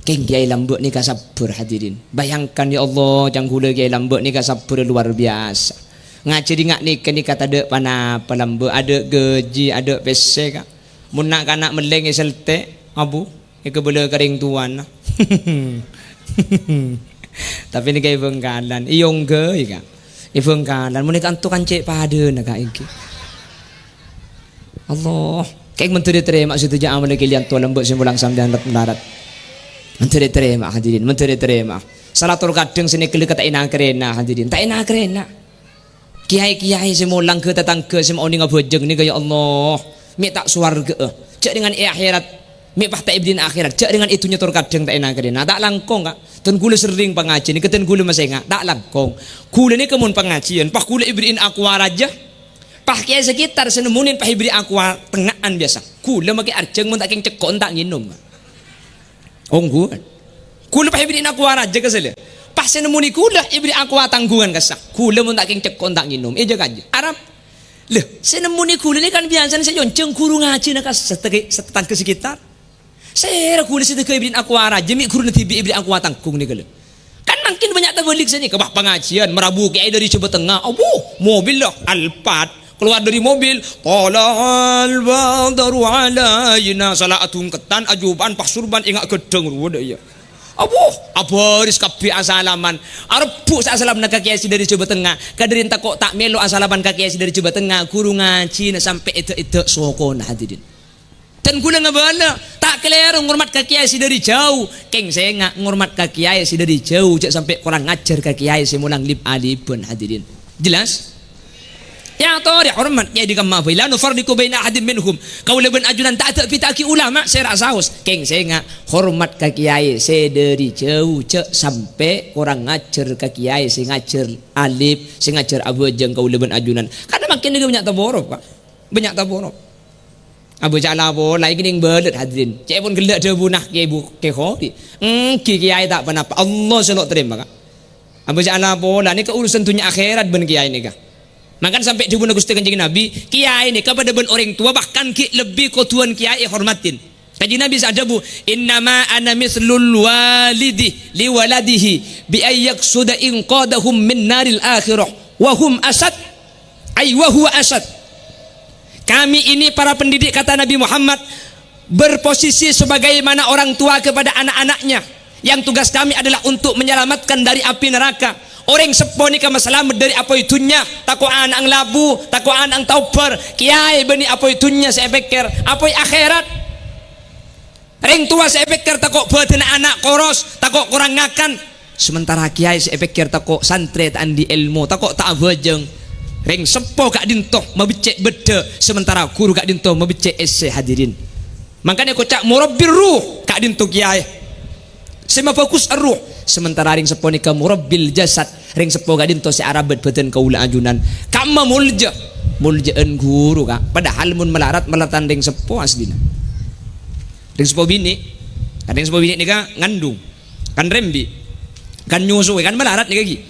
Kèng kèyaè lambâ' nèka sabbhâr, hadirin. Bayangkan, ya Allah, ca'na ghulâ kèyaè lambâ' nèka sabbhâr luar biasa. Ngajhâri nga' nèka, nèka tadâ' pa-napa lambâ', adâ' ghâji, adâ' pèssè, Ka'. Mon na'-kana' mellèng è sèltè', Abu. Èkabâlâ ka rèng towana. Tapè nèka è Bhângkalan, èyongghâi, Ka'. È Bhângkalan, mon è kanto kan cè' padâna, Ka', èngghi. Allah, kèng mon dhâri tarèma sadhâjâ amalla kèliyan towa lambâ' sè molang sampèyan lat-, mlarat. Mon dhâri tarèma, hadirin, mon dhâri tarèma. Salatul kadhâng sè nèka lè ka ta' èna-karèna, hadirin, ta' èna-karèna. Kèyaè-kèyaè sè molang ghâ tatangghâ sè ma' onèng abhâjâng nèka, ya Allah, mè' ta' sowarghâ'â. Jhâ' rèngan è akhèrat, mè' pas ta' èbèrri'in akhèrat. Jhâ' rèngan è dhunnya tor kadhâng ta' èna-karèna. Ta' langkong, Ka'. Dân ghulâ serrèng pangajiân nèka, dân ghulâ masènga'. Ta' langkong. Ghulâ nèka mon pangajiân, pas ghulâ èbèrri'in aqua rajâ. Pas kèyaè sekitar sè nemmonèn pas èbèrri' aqua tengnga'an biyasa. Ghulâ makè arjhâng mon ta' kèng cèkko'en ta' ngènom, Ka'. Ongghuwân. Ghulâ pas èbèrri'in aqua rajâ ka sè lè. Pas sè nemmonè ghulâ èbèrri' aqua tangghungan kassa'. Ghulâ mon ta' kèng cèkko'en ta' ngènom. Èjâ kajâ. Arapa? Lè, sè nemmonè ghulâ nèka kan biyasana sè nyonjhâng ghuru ngajhina kassa' tè-, sè tatangghâ sekitar. Sèra ghulâ sè tèghâ èbèrri'in aqua rajâ, mè' ghuruna dhibi' èbèrri' aqua tangghung nèka lè. Kan mangkèn bânnya' tabâlik sanèka, wah, pangajiân, marabu kèyaè dâri Jhâbâ Tengnga. Abu, mobil lah, Alphard. Kalowar dâri mobil, "Thala'al badru 'alaina." Sala adhungketan, ajubâ'ân, pas sorban, enga' ghâddhâng rowa dâ' iyâ. Abu, abâris kabbhi asalaman. Arebbhu' sè asalamanna ka kèyaè sè dâri Jhâbâ Tengnga. Kadhâriyân tako' ta' mèlo asalaman ka kèyaè sè dâri Jhâbâ Tengnga. Ghuru ngajhina sampè' èdâ'-èdâ' sokona, hadirin. Dân ghulâ ngabâlâ, ta' kalèro ngormat ka kèyaè sè dâri jhâu. Kèng sènga' ngormat ka kèyaè sè dâri jhâu, jhâ' sampè' korang ajhâr ka kèyaè sè molang lip-alibân, hadirin. Jelas? Ya, torè hormat kèyaè dâ' kamma bhâi. "La nufarriqu baina ahadin minhum." Kaulâ bân ajunan ta' ada' bidhâ'aghi ulama sè ra saos. Kèng sènga' hormat ka kèyaè sè dâri jhâu, jhâ' sampè' korang ajhâr ka kèyaè sè ngajhâr alip, sè ngajhâr abhâjâng kaulâ bân ajunan. Karna mangkèn nèka bânnya' taporop, Pak. Bânnya' taporop. Abâ' ca'na pola, èkennèng bâlât, hadirin. Ca'èpon ghellâ' dhâbuna Kèyaè Bu-, Kè Khori. Èngghi, kèyaè ta' ponapa. Allah sè lo' tarèma, Ka'. Abâ' ca'na pola, nèka urusan dhunnya akhèrat bân kèyaè nèka. Mangkana sampè' dhâbuna Ghustè Kanjeng Nabi, kèyaè nèka padâ bân orèng towa, bahkan ghi' lebbi kodhuwân kèyaè èhormadhi. Kanjeng Nabi sè adhâbu, "Innama ana mitslul walidi li waladihi bi an yaqsuda inqadhahum min naril akhirah wa hum asad." Ai wa huwa asad. Kami ini para pendidik, kata Nabi Muhammad, berposisi sebagaimana orang tua kepada anak-anaknya. Yang tugas kami adalah untuk menyelamatkan dari api neraka. Orèng seppo nèka masalamet dâri apoy dhunnya, tako' ana'na ngalabu, tako' ana'na taobhâr, kèyaè bânnè apoy dhunnya sè èpèkkèr, apoy akhèrat. Rèng towa sè èpèkkèr tako' bhâdhânna ana' koros, tako' korang ngakan. Sementara kèyaè sè èpèkkèr tako' santrè ta' andi' èlmo, tako' ta' abhâjâng. Rèng seppo ka'dinto mabeccè' bâddhâ, sementara ghuru ka'dinto mabeccè' èssè, hadirin. Mangkana èkoca' murabbir ruh ka'dinto kèyaè. Sè mabhâghus erruh, sementara rèng seppo nèka murabbil jasad, rèng seppo ka'dinto sè arabât bhâdhân kaulâ ajunan. Kamma molja, molja'an ghuru, Ka'. Padahal mon malarat, malaradhân rèng seppo aslina. Rèng seppo binè', kan rèng seppo binè' nèka ngandung, kan rembi', kan nyusu, kan malarat nèka ghi.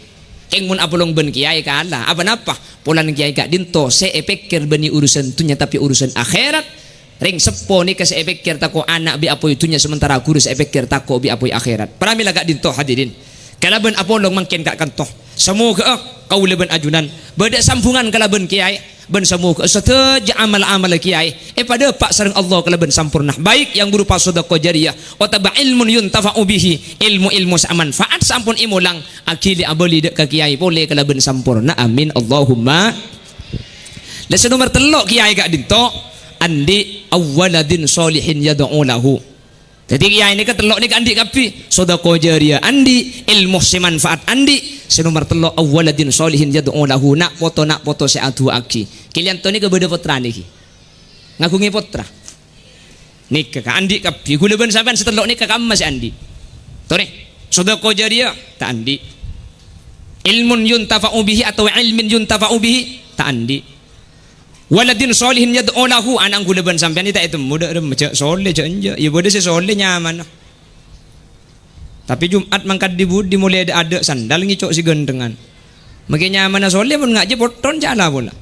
Kèng mon apolong bân kèyaè kala, apa-napa? Polana kèyaè ka'dinto sè èpèkkèr bânnè urusan dhunnya, tapè urusan akhèrat. Rèng seppo nèka sè èpèkkèr tako' ana' bi' apoy dhunnya, sementara ghuru sè èpèkkèr tako' bi' apoy akhèrat. Pramèla ka'dinto, hadirin. Kalabân apolong mangkèn ka' kanto. Samoghâ'â kaulâ bân ajunan bâdâ sambhungan kalabân kèyaè, bân samoghâ'â sadhâjâ amal-amal kèyaè èpadâpa' sareng Allah kalabân samporna, baik yang berupa sedekah jariyah otabâ ilmun yuntafa'u bihi, èlmo-èlmo sè amanfaat sè ampon èmolang, aghili abâli dâ' ka kèyaè polè kalabân samporna. Amin, Allahumma. Lè sè nomer tello' kèyaè ka'dinto, andi' awwaladin sholihin yad'u lahu. Dhâddhi kèyaè nèka tello' nèka andi' kabbhi. Sedekah jariyah andi', èlmo sè manfaat andi', sè nomer tello' awwaladin sholihin yad'u lahu, na' poto-na' poto sè adu'aaghi. Kèliyan to nèka bâdâ pottrana ghi. Ngaghungè pottra. Nèka ka andi' kabbhi. Ghulâ bân sampèyan sè tello' nèka kamma sè andi'. Torè, sedekah jariyah ta' andi'. Ilmun yuntafa'u bihi atau ilmin yuntafa'u bihi? Ta' andi'. Waladin sholihin yad'u lahu, ana' ghulâ bân sampèyan ta' ètemmo dâ' remma, jhâ' sholè, jhâ' enjâ'. Iyâ bâdâ sè sholè nyamana. Tapè Jum'at mangkat dhi-budhi molaè dâ'-adâ' sandal ngèco' sè ghântengan. Makè nyamana sholè mon ngajhi potton cala pola.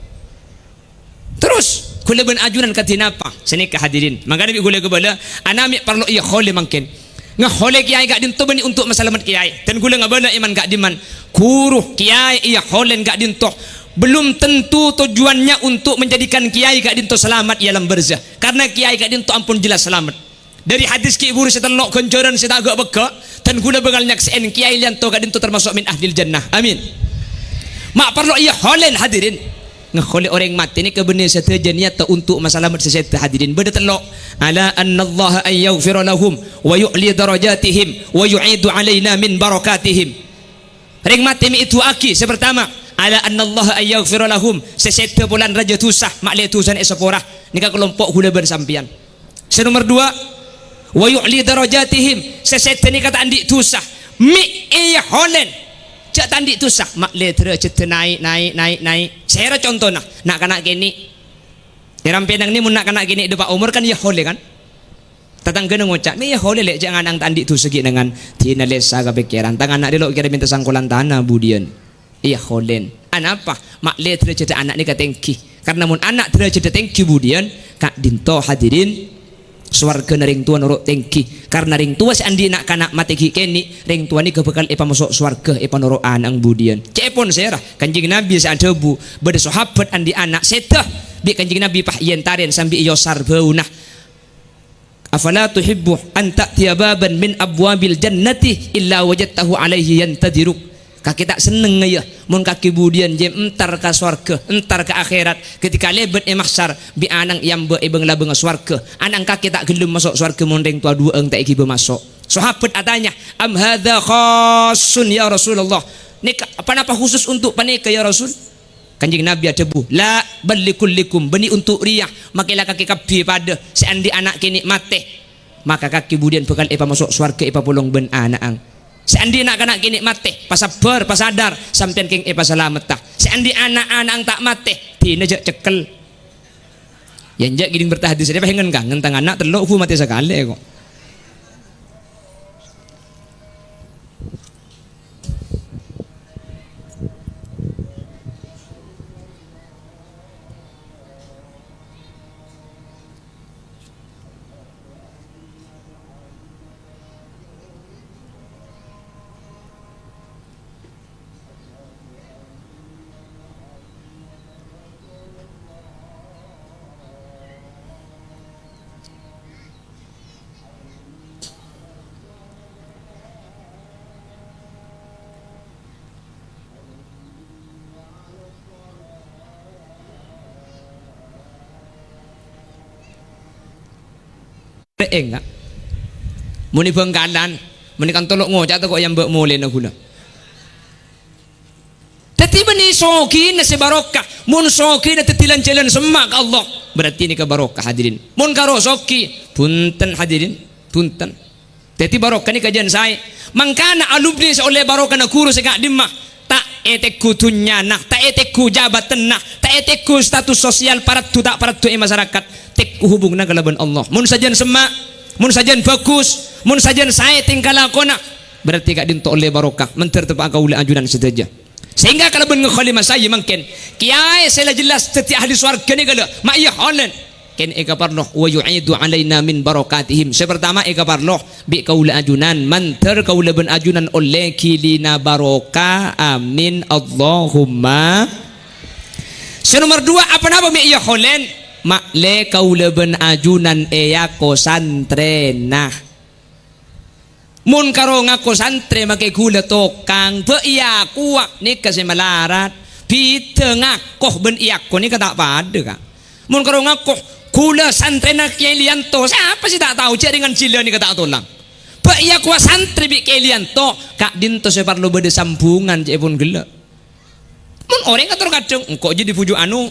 Terros, ghulâ bân ajunan kadhi napa? Sanèka hadirin. Mangkana bi' ghulâ kabâlâ, ana' mè' parlo èyaholè mangkèn. Ngaholè kèyaè ka'dinto bânnè onto' masalamet kèyaè. Dan ghulâ ngabâlâ èman ka'dimman. Ghuru kèyaè èyaholèn ka'dinto. Belum tentu tujuannya untuk menjadikan kèyaè ka'dinto selamat è alam barzah. Karena kèyaè ka'dinto ampon jelas selamat. Dâri hadis ghi' buru sè tello' ghânjhârân sè ta' ghâ'-bâghâ, dan ghulâ bângal nyaksè'è kèyaè Lianto ka'dinto termasuk min ahlil jannah. Amin. Ma' parlo èyaholèn, hadirin. Ngaholè orèng matè nèka bânnè sadhâjâ niyatta onto' masalamet sè sèdhâ, hadirin. Bâdâ tello'. Ala annallaha an yaghfira lahum, wa yu'li darajatihim, wa yu'idu alaina min barakatihim. Rèng matè mè' èdu'aaghi, sè partama, ala annallaha an yaghfira lahum, sè sèdhâ polana rajâ dhusa, ma'lè dhusana èsapora. Nèka kalompo' ghulâ bân sampèyan. Sè nomer duwâ', wa yu'li darajatihim, sè sèdhâ nèka ta' andi' dhusa, mè' èyaholèn, jhâ' ta' andi' dhusa, ma'lè dârâjhâddhâ naè', naè', naè', naè'. Sèra contona, na'-kana' kènè'. È rampènan nè mon na'-kana' kènè' dâpa' omor kan èyaholè, kan? Tatangghâna ngoca', "Mè' èyaholè, Lè', jhâ' ana' ta' andi' dhusa ghi' nèngan." Dina Lesa kapèkkèran, "Tang ana' rè lo' kèra mènta sangkolan tana budiyân?" Èyaholèn. Anapa? Ma'lè dârâjhâddhâ ana' nèka tèngghi. Karna mon ana' dârâjhâddhâ tèngghi budiyân, ka'dinto hadirin, sowarghâna rèng towa noro' tèngghi. Karna rèng towa sè andi' na'-kana' matè ghi' kènè', rèng towa nèka bhâkal èpamoso' sowarghâ èpanoro' ana'na budiyân. Ca'èpon sèra, Kanjeng Nabi sè adhâbu, bâdâ sahabat andi' ana' sèdhâ, bi' Kanjeng Nabi pas èentarè sambi èyosar bâuna. "Afala tuhibbu an ta'tiya baban min abwabil jannati illa wajadtahu alaihi yantadiruk?" Kakè ta' sennengnga, yâ, mon kakè budiyân jhâ' entar ka sowarghâ, entar ka akhèrat, ketika lèbât è mahsyar, bi' ana'na èambâ' è bâng-labângnga sowarghâ. Ana'na kakè ta' ghellem maso' sowarghâ mon rèng towa duwâ'ân ta' èghibâ maso'. Sahabat atanya, "Am hadza khassun ya Rasulullah?" Nèka, apa napa khusus untuk panèka, ya Rasul? Kanjeng Nabi adhâbu, "La, bal likullikum, bânnè onto' rèya, makè la kakè kabbhi padâ, sè andi' ana' kènè' matè, maka kakè budiyân bhâkal èpamaso' sowarghâ èpapolong bân ana'na. Sè andi' na'-kana' kènè' matè, pasabbhâr, pasadar, sampèyan kèng èpasalametta. Sè andi' ana'-ana'na ta' matè, dina jhâ' cekkel." Yâ, enjâ' ghi' dhing berta hadis rèya, pas ngen-kangen tang ana' tello' ghu matè sakalè, kok. Rè'ènga'. Mon è Bhângkalan, mon è kantolo ngoca' tako' èambâ' molèna ghulâ. Dhâddhi bânnè sogina sè barokah. Mon sogina dhâddhi lan-jhâlân semma' ka Allah, berarti nèka barokah, hadirin. Mon karo soghi, bhunten, hadirin, bhunten. Dhâddhi barokah nèka jhân saè. Mangkana alumni sè ollè barokana ghuru sè ka'dimma, ta' ètèggu dhunnyana, ta' ètèggu jabâtanna, ta' ètèggu status sosial paraddu ta' paraddu è masarakat. Tèggu hubunganna kalabân Allah. Mon sajân semma', mon sajân bhâghus, mon sajân saè tèngka lakona, berarti ka'dinto ollè barokah, mandhâr teppa'a kaulâ ajunan sadhâjâ. Sehingga kalabân ngakholi masaya mangkèn, kèyaè sè la jelas dhâddhi ahli sowarga nèka la, ma' èyaholen. Kèn èkaparlo, "Wa yu'idu alaina min barakatihim." Sè partama èkaparlo, bi' kaulâ ajunan, mandhâr kaulâ bân ajunan ollè ghilina barokah. Amin. Allahumma. Sè nomer duwâ', apa napa mè' èyaholen? Ma'lè kaulâ bân ajunan èako santrèna. Mon karo ngako santrè makè ghulâ tokang, bâ' èakowa nèka sè malarat. Bhidhâ ngako bân èako nèka ta' padâ, Ka'. Mon karo ngako, "Ghulâ santrèna Kèyaè Liyanto," sapa sè ta' tao, jhâ' rèngan jhilâ nèka ta' tolang. Bâ' èakowa santrè bi' Kèyaè Liyanto, ka'dinto sè parlo bâdâ sambungan ca'èpon ghellâ'. Mon orèng kator kadhâng, engko' jiyâ dibhuju' anu,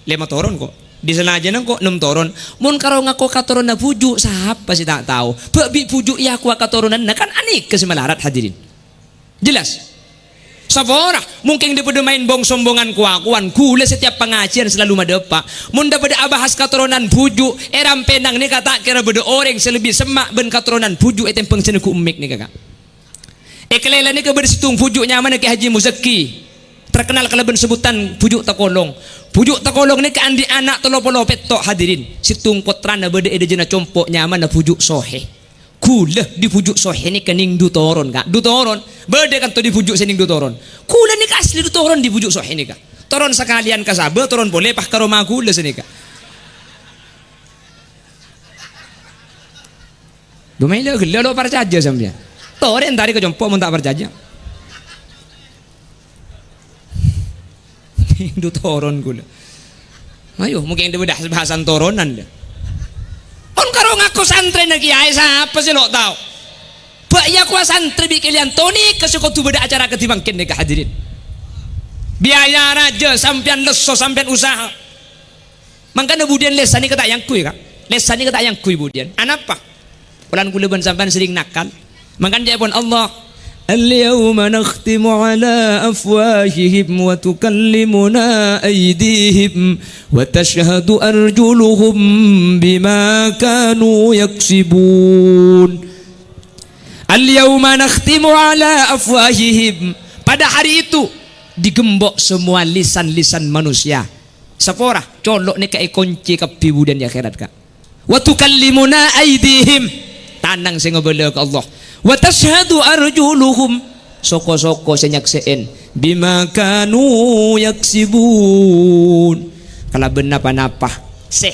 lèma toron ko'. Di salajânna ko' nem toron. Mon karo ngako katoronna bhuju', sapa sè ta' tao? Bâ' bi' bhuju' èakowa katoronanna, kan anèka sè malarat, hadirin. Jelas? Sapora, mungkin dâ-padâ maèn bong-sombongan kowa-kowaan, ghulâ setiap pangajiyân salalu madâpa'. Mon dâ-padâ abahas katoronan bhuju', è Rampènang nèka ta' kèra bâdâ orèng sè lebbi semma' bân katoronan bhuju' ètèmbhâng sè neggu' emmik nèka, Ka'. È Kalèla nèka bâdâ sèttong bhuju' nyamana Kè Haji Muzakki, terkenal kalabân sebutan Bhuju' Takolong. Bhuju' Takolong nèka andi' ana' tello polo pètto', hadirin. Sèttong pottrana bâdâ è dâjâna compo' nyamana Bhuju' Sohe. Ghulâ dâri Bhuju' Sohe nèka nèng du toron, Ka'. Du toron. Bâdâ kanto dâri bhuju' sè nèng du toron. Ghulâ nèka asli du toron dâri Bhuju' Sohe nèka. Toron sakalèyan ka Sabâ, toron polè pas ka roma ghulâ sanèka. Dummaèla ghellâ' lo' parcajâ sampèyan. Torè èntarè ka compo' mon ta' parcajâ. Nèng du toron ghulâ. Ayo, mungkin dâ-, bâdâ bahasan toronan, dâ. Kon karo ngako santrèna kèyaè, sapa sè lo' tao? Bâ' iyâ kowa santrè bi' Kè Lianto nèka sè kodhu bâdâ acara kadhi mangkèn nèka, hadirin. Biaya rajâ, sampèyan lesso, sampèyan usaha. Mangkana budiyân lèsanè kè ta' èangghuy, Ka'? Lèsanè kè ta' èangghuy budiyân. Anapa? Polana ghulâ bân sampèyan serrèng nakal. Mangkana ca'èpon Allah, "Al-yauma nakhtimu ala afwahihim wa tukallimuna aydihim wa tashhadu arjuluhum bima kanu yaksibun." "Al-yauma nakhtimu ala afwahihim." Pada hari itu, digembok semua lisan-lisan manusia. Sapora, colo' nèka èkoncè kabbhi budiyân è akhèrat, Ka'. "Wa tukallimuna aydihim." Tanang sè ngabâlâ ka Allah. "Wa tashhadu arjuluhum." Soko-soko sè nyaksè'è. "Bima kanu yaksibun." Kalabân napa-napa sè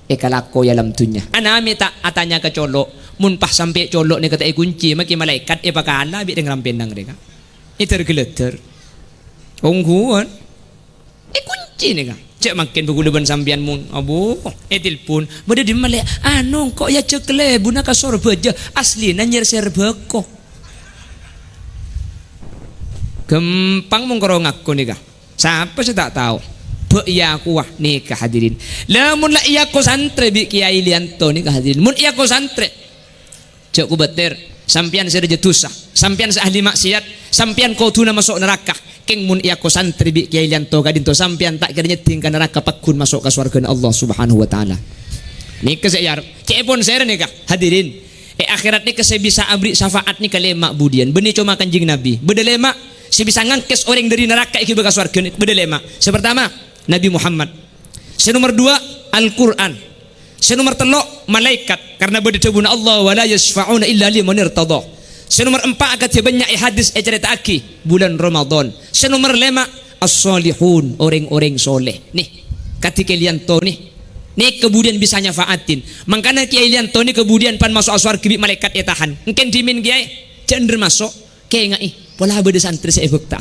èkalako è alam dhunnya. Ana' mè' ta' atanya ka colo'. Mon pas sampè' colo' nèka ta' èkoncè, makè malaèkat èpakala bi' rèng Rampènang rè, Ka'. Èdhâr-ghâlâdhâr. Ongghuwân. Èkoncè nèka. Cè' mangkèn bhâ ghulâ bân sampèyan mon, abbhu, ètelpon. "Bâdâ dimma, Lè'?" "Anu, engko' èajhâk kalèbunna ka Sorbhâjâ, aslina nyèr-sèr bhâko." Ghâmpang mon karo ngako nèka. Sapa sè ta' tao? Bâ' iyâ kowa nèka, hadirin. Lamon la èako santrè bi' Kèyaè Lianto nèka, hadirin. Mon èako santrè, Jhâ' kobâtèr, sampèyan sè rajâ dhusa, sampèyan sè ahli ma'siyat, sampèyan kodhuna maso' naraka. Kèng mon èako santrè bi' Kèyaè Lianto ka'dinto, sampèyan ta' kèra nyèddhing ka naraka, pagghun maso' ka sowarghâna Allah Subhanahu wa Ta'ala. Nèka sè èarep. Cè'èpon sèra nèka, hadirin. È akhèrat nèka sè bisa aberri' syafaat nèka lèma' budiyân. Bânnè coma Kanjeng Nabi. Bâdâ lèma' sè bisa ngangkès orèng dâri naraka èghibâ ka sowarghâ, bâdâ lèma'. Sè partama, Nabi Muhammad. Sè nomer duwâ', Al-Qur'an. Sè nomer tello', malaèkat, karna bâdâ dhâbuna Allah, "Wa la yasyfa'una illa liman irtadha." Sè nomer empa', akadhi bânnya' è hadis ècarèta'aghi bulân Ramadan. Sè nomer lèma', as-shalihun, orèng-orèng sholèh. Nè, kadhi Kè Lianto nè. Nè kabudiyân bisa nyafa'atin. Mangkana Kèyaè Lianto nè kabudiyân pan maso'a sowarghâ bi' malaèkat ètahan. Èngkèn dhimèn Kèyaè, jhâ' endher maso'. Kèngaè, pola bâdâ santrè sè èbhâkta.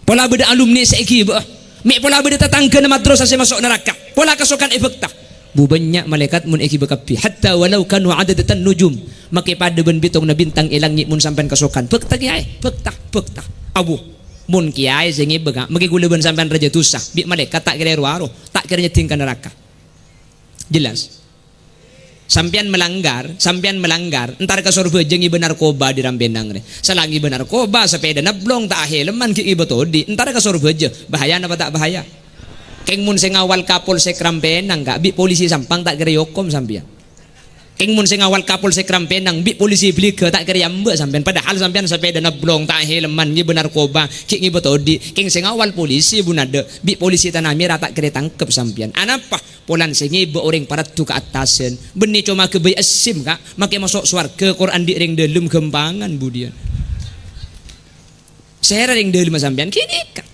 Pola bâdâ alumni sè èghibâ'â. Mè' pola bâdâ tatangghâna madrasah sè maso' naraka. Pola kasokan èbhâkta. Bu bânnya' malaèkat mon èghibâ kabbhi. Hatta walau kanu adadatan nujum. Makè padâ bân bètongnga bintang è langngè' mon sampèyan kasokan. Bhâkta kèyaè, bhâkta, bhâkta. Abu, mon kèyaè sè ngibâ, Ka', makè ghulâ bân sampèyan rajâ dhusa. Bi' malaèkat ta' kèra èro-aro. Ta' kèra nyèddhing ka naraka. Jelas? Sampèyan malanggar, sampèyan malanggar, entar ka Sorbhâjâ ngibâ narkoba dâri Rampènang rè. Sala ngibâ narkoba, sapèdana blong, ta' ahèlman, ghi' ngibâ todi', entar ka Sorbhâjâ. Bahaya napa ta' bahaya? Kèng mon sè ngawal Kapolsek Rampènang, Ka', bi' polisi Sampang ta' kèra èokom sampèyan. Kèng mon sè ngawal Kapolsek Rampènang, bi' polisi Bligâ ta' kèra èambâ' sampèyan. Padahal sampèyan sapèdana blong, ta' ahèlman, ngibâ narkoba, ghi' ngibâ todi'. Kèng sè ngawal polisi, bu nadâ', bi' polisi Tanah Merah ta' kèra ètangkep sampèyan. Anapa? Polana sè ngibâ orèng paraddhu kaattasan. Bânnè coma ghâbây SIM, Ka', makè maso' sowarghâ, Qur'an dhi' rèng dâlem ghâmpangan budiyân. Sèra rèng dâlemma sampèyan, ghânèka.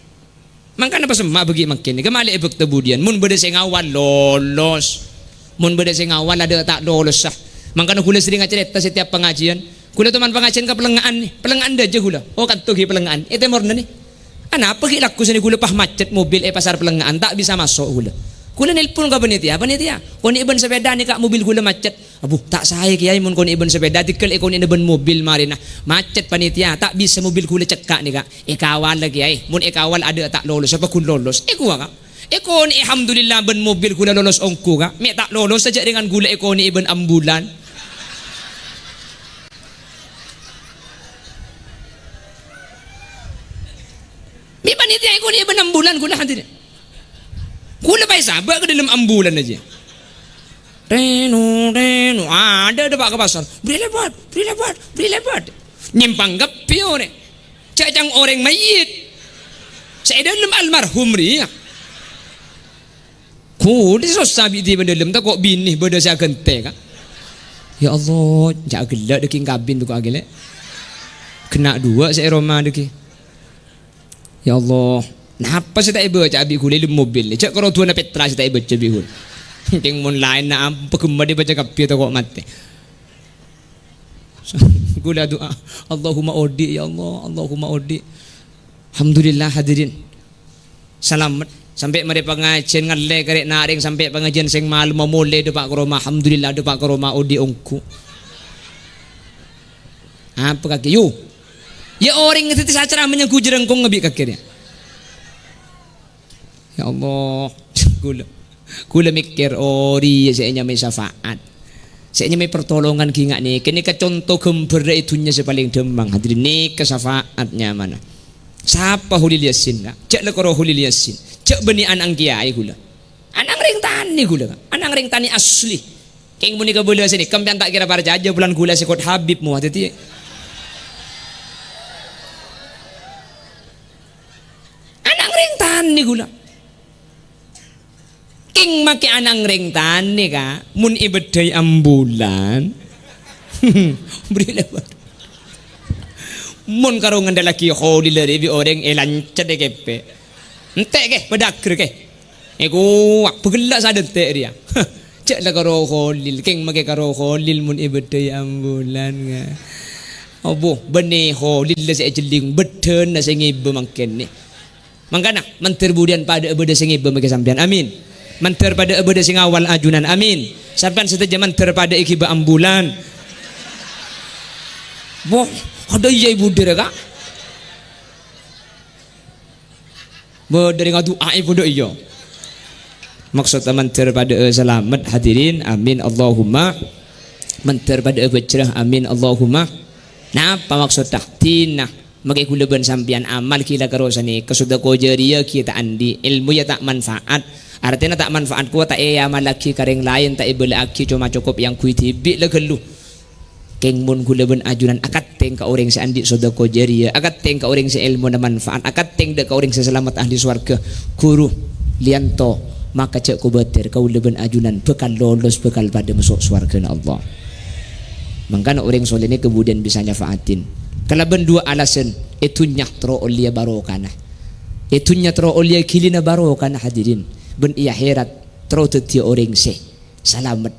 Mangkana pasemma' bâgi' mangkèn, ghâmalè èbhâkta budiyân. Mon bâdâ sè ngawal, lolos. Mon bâdâ sè ngawal, adâ' ta' lolossa. Mangkana ghulâ serrèng acarèta setiap pangajiyân. Ghulâ toman pangajiyân ka Pèlengnga'an, nè. Pèlengnga'an dâjâ ghulâ. Oh, kanto ghi' Pèlengnga'an. È tèmorra, nè. Anapa ghi' lagghu sanè ghulâ pas macet mobil è Pasar Pèlengnga'an, ta' bisa maso' ghulâ. Ghulâ nelpon ka panitia, "Panitia, konè' bân sapèda nè, Ka', mobil ghulâ macet." "Abbhu, ta' saè, Kèyaè, mon konè' bân sapèda, tèghâl èkonè'na bân mobil marèna. Macet, panitia, ta' bisa mobil ghulâ cekka' nè, Ka'." "Èkawala, Kèyaè, mon èkawal adâ' ta' lolos, apa ghun lolos?" Èkowa, Ka'. Èkonè', alhamdulillah, bân mobil ghulâ lolos ongghu, Ka'. Mè' ta' lolos sajâ' rèngan ghulâ èkonè'è bân ambulan. Bi' panitia èkonè'è bân ambulan kaulâ hadirin. Kaulâ pas sabâ' ka dâlem ambulan ajâ. Reno, reno, adâ' dâpa' ka pasar. "Bri lèbât, bri lèbât, bri lèbât." Nyèmpang kabbhi orèng. Jhâ' ca'na orèng mayyit. Sè è dâlem almarhum rèya. Kaulâ sossa bi' dhibi' dâlem tako' binè bâdâ sè aghântè, Ka'. Ya Allah, jhâ' ghellâ' dâggi' kabin tako' aghellâ'. Ghenna' duwâ' sè è roma dâggi'. Ya Allah, napa sè ta' èbâca bi' kaulâ è dâlem mobil? Jhâ' karo duwâna petra sè ta' èbâca bi' kaulâ. Kèng mon laènna ampa ghemma dibâca kabbhi tako' matè. Kaulâ du'a, "Allahumma odi', ya Allah, Allahumma odi'." Alhamdulillah, hadirin. Salamet. Sampè' marè pangajiân ngallè karè' narèng sampè' pangajiân sèng malem molè dâpa' ka roma. Alhamdulillah, dâpa' ka roma odi' ongghu. Apa kakè, yu? Ya orèng ngadhâddhi sacara manyènggu jârângkongnga bi' kakè rèya. Ya Allah, kaulâ, kaulâ mèkkèr, "Oh, rèya sè ènyamaè syafaat. Sè ènyamaè pertolongan ghi' nga' nèka. Nèka conto ghâmbhârrâ è dhunnya sè palèng dhâmmang, hadirin. Nèka syafaat nyamana." Sapa Kholil Yasin, Ka'? Jhâ' la karo Kholil Yasin. Jhâ' bânnè ana'na kèyaè kaulâ. Ana'na rèng tanè kaulâ, Ka'. Ana'na rèng tanè asli. Kèng mon nèka bâlâ sè nèka, sampèyan ta' kèra parcajâ, bulân kaulâ sè kot Habib, mo, hati-hati. Ana'na rèng tanè kaulâ. Kèng makè ana'na rèng tanè, Ka', mon èbâddhâi ambulan. Bri lèbât. Mon karo ngandellaghi Kholil rèya bi' orèng èlancet èkèpè. Entè' kè, padâ aghâr kè. Èkowa, bâghellâ' sadhânte' rèya. Jhâ' la karo Kholil, kèng makè karo Kholil mon èbâddhâi ambulan, Ka'. Obo, bânnè Kholil la sè èjhelling, bâddhâna sè ngibâ mangkèn nè. Mangkana, mandhâr budiyân padâ'â bâdâ sè ngibâ makè sampèyan. Amin. Mandhâr padâ'â bâdâ sè ngawal ajunan. Amin. Sampèyan sadhâjâ mandhâr padâ èghibâ ambulan. Wah, adâ iyâ ibu dârâ, Ka'. Bâdâ rèng adu'â ibu dâ' iyâ. Maksodda mandhâr padâ'â salamet, hadirin. Amin. Allahumma. Mandhâr padâ'â bhâjrâ. Amin. Allahumma. Napa maksodda? Dina. Makè kaulâ bân sampèyan amal ghilâ karo sanèka, sadâka jâriyah ghi' ta' andi', èlmo ya ta' manfaat. Artèna ta' manfaat kowa ta' èamallaghi ka rèng laèn, ta' èbâlâ'âghi, coma cokop èangghuy dhibi' la ghâllu. Kèng mon kaulâ bân ajunan akattèng ka orèng sè andi' sadâka jâriyah, akattèng ka orèng sè èlmona manfaat, akattèng dâ' ka orèng sè salamet ahli sowarghâ, ghuru, liyanto, maka jhâ' kobâtèr, kaulâ bân ajunan bhâkal lolos, bhâkal padâ maso' sowarghâna Allah. Mangkana orèng soleh nèka budiyân bisa nyafa'atin. Kalabân duwâ' alasan, è dhunnya terro ollèya barokana. È dhunnya terro ollèya ghilina barokana, hadirin. Bân è akhèrat terro dhâddhiyâ orèng sè salamet.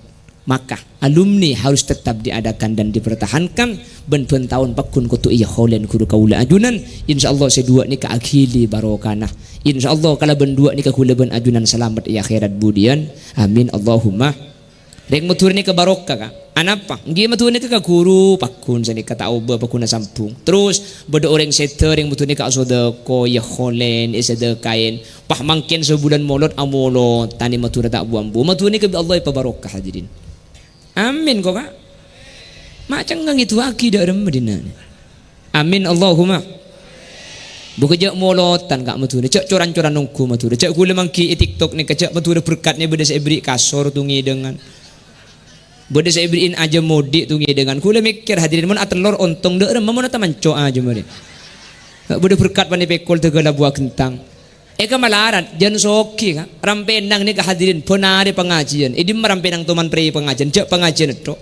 Maka, alumni harus tetap diadakan dan dipertahankan, bân bân taon pagghun kodhu èyakholèn ghuru kaulâ ajunan. Insyaallah sè duwâ' nèka aghili barokana. Insyaallah kalabân duwâ' nèka kaulâ bân ajunan salamet è akhèrat budiyân. Amin, Allahumma. Rèng Madhurâ nèka barokah, Ka'. Anapa? Èngghi Madhurâ nèka ka ghuru, pagghun sanèka ta' obâ, pagghunna sambung. Terros, bâdâ orèng sèdhâ rèng Madhurâ nèka asodâko, èyakholèn, èsadâkaèn. Pas mangkèn sabulân molod amolod, tanè Madhurâ ta' bu-ambu. Madhurâ nèka bi' Allah èpabarokah, hadirin. Amin, ko, Ka'. Ma' cengngeng èdu'aaghi dâ' remma dinna'. Amin, Allahumma. Bu, jhâ' molodhân, Ka', Madhurâ. Jhâ' cor-ancoran ongghu, Madhurâ. Jhâ' ghulâ mangghi è TikTok nèka, jhâ' Madhurâ berkat nè bâdâ sè èbèrri' kasor tongèdângan. Bâdâ sè èbèrri'in ajâm odi' tongèdângan. Ghulâ mèkkèr, hadirin, mon atellor ontong dâ' remma mon atamanco' ajâm odi'. Bâdâ berkat panè pèkol dâgâla buwâ ghentang. Èkamalarat, jân soghi, Ka'. Rampènang nèka, hadirin, bân arè pangajiyân. È dimma rampènang toman prè pangajiyân, jhâ' pangajiyân ètto'.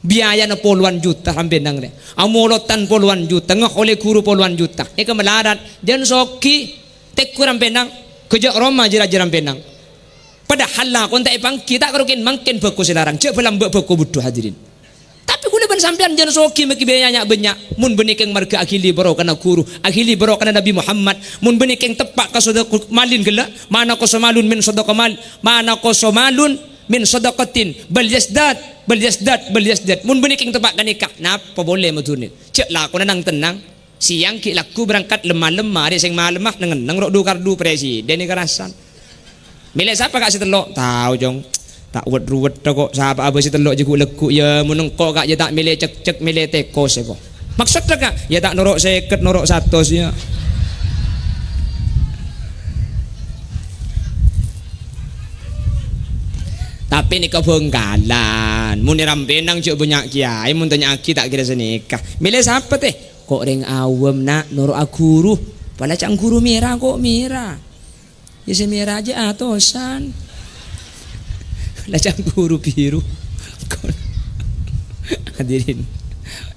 Biayana polowan juta rampènang rè. Amolodhân polowan juta, ngakholè ghuru polowan juta. Èkamalarat, jân soghi, tèngghu rampènang, ghâjâ' roma jâ-rajâ rampènang. Padahal lakon ta' èpangghi, ta' karo kèn mangkèn bhâko sè larang, jhâ' bâlâmbâ' bhâko budhu, hadirin. Tapè ghulâ bân sampèyan jân soghi makè biayana bânnya'. Mon bânnè kèng marghâ aghili barokana ghuru, aghili barokana Nabbhi Muhammad. Mon bânnè kèng teppa' ka sadâka malin ghellâ', ma naqasa malun min sadaqah mal, ma naqasa malun min sadaqatin, bal yazdad, bal yazdad, bal yazdad. Mon bânnè kèng teppa' ghânèka, napa polè Madhurâ nè? Jhâ' lakona nang-tennang. Sèyang ghi' lagghu berangkat lem-malem, marè sèng malemma neng-enneng ro'-dhu kar-dhu presiden èkarasan. Mèlè sapa, Ka', sè tello'? Tao, Cong. Ta' wet-ruwet tako', sapa'a bhâi sè tello' jhâ' ghu-lagghu, yâ, mon engko', Ka', yâ ta' mèlè cekcek, mèlè tèkos, èko. Maksodda, Ka', yâ ta' noro' sèket, noro' satos, yâ. Panèka Bhângkalan. Mon è Rambènang jhâ' bânnya' kèyaè, mon tanya'aghi ta' kèra sanèka. Mèlè sapa, tè? Ko' rèng awam, na', noro'a ghuru. Pala ca'na ghuru mèra, ko' mèra. Iyâ sè mèra jhâ' atosan. La ca'na ghuru biru. Hadirin.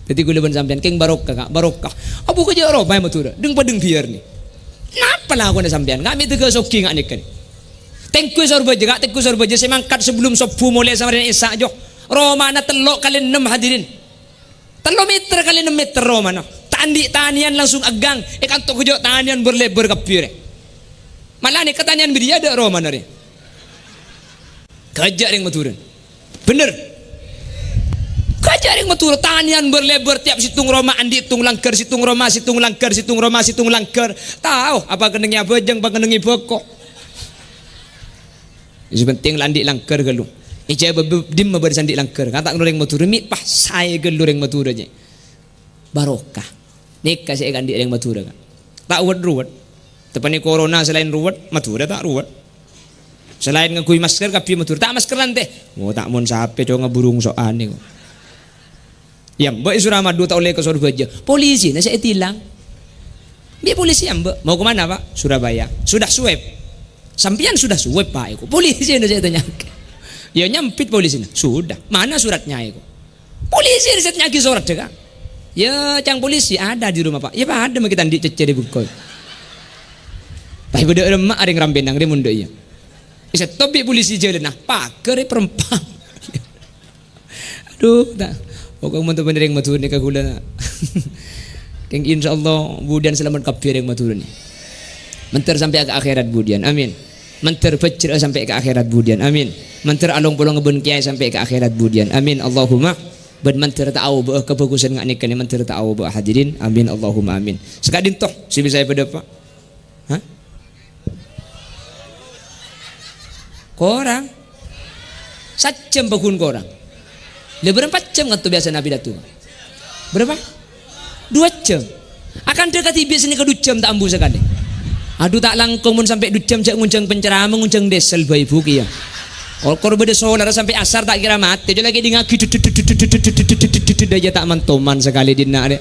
Dhâddhi kaulâ bân sampèyan kèng barokah, Ka', barokah. Apa kajhâ' roma è Madhurâ? Dhâng-padhâng biyâr nè. Napa lakona sampèyan? Ka' mè' tèghâ soghi nga' nèka nè. Tèngghu sè sor bhâjâ, Ka', tèngghu sor bhâjâ sè mangkat sabellunna sobbhu molè samarèna Isya, jho. Romana tello' kalè ennem, hadirin. Tello' mèter kalè ennem mèter romana. Ta' andi' tanèyan langsung èghâng, è kanto' kajhâ' tanèyan bâr-lèbâr kabbhi rè. Mala nèka tanèyan bâdâ è adâ' romana rè. Kajhâ' rèng Madhurâ. Bhender. Kajhâ' rèng Madhurâ tanèyan bâr-lèbâr tèyap sèttong roma andi' tong langghâr, sèttong roma, sèttong langghâr, sèttong roma, sèttong langghâr. Tao apa kennengngè abhâjâng, apa kennengngè bhâko. Sè pentèng la andi' langghâr ghâllu. Èjâ bâ-, bâ-, dimma bâdâ sè andi' langghâr. Kata' rèng Madhurâ, mè' pas saè ghâllu rèng Madhurâ, jè. Barokah. Nèka sè èkaandi' rèng Madhurâ, Ka'. Ta' wet-ruwet. Teppanè corona sè laèn ruwet, Madhurâ ta' ruwet. Sè laèn ngangghuy masker, kabbhi Madhurâ. Ta' maskeran, tè. Oh, ta' mon sapè, co, ngaburung so'an nèko. Yâ, mbâ' è Suramadu ta' ollè ka Sorbhâjâ. Polisina sè ètilang. Bi' polisi, yâ, mbâ'. Mau ke mana, Pak? Surabaya. Sudah swab? Sampèyan sudah swab, Pak, èko. Polisina sè ètanya'aghi. Yâ, nyambit polisina. Sudah. Mana suratnya, èko? Polisi sè ètanya'aghi sorat, Ka'. Yâ, ca'na polisi, ada di rumah, Pak. Yâ, padâ ma' kita andi' cèccè' è bengko. Pas bâdâ remma' arèng Rambènang rè mondhuk iyâ. Èsèttop bi' polisi jhâlânna, paghâr è perempang. Adhu, ta'. Pokok mon teppanè rèng Madhurâ nèka kaulâ. Kèng insyaallah budiyân salamet kabbhi rèng Madhurâ nè. Mènter sampè' ka akhèrat budiyân. Amin. Mènter bhâjrâ sampè' ka akhèrat budiyân. Amin. Mènter along-polong bân kèyaè sampè' ka akhèrat budiyân. Amin. Allahumma. Bân mènter ta' aobâ'â kabhâghusân nga' nèka nè, mènter ta' aobâ'â, hadirin. Amin. Allahumma amin. Saka'dinto sè bisa èpadâpa'. Hah? Korang. Sajjhâm paggun korang. Lha, bârâmpa jhâm kanto biyasana pidato? Bârâmpa? Dua jhâm. Akantha kadhibi' sanèka dua jhâm ta' ambu sakalè. Adhu, ta' langkong mon sampè' dua jhâm jhâ' ngonjhâng penceramah, ngonjhâng diesel bhâi, Bu, kèya. Okor bâdâ solar sampè' asar ta' kèra matè, jhâ' la kèdingngaghi dâjâ ta' mantoman sakalè dinna' rè.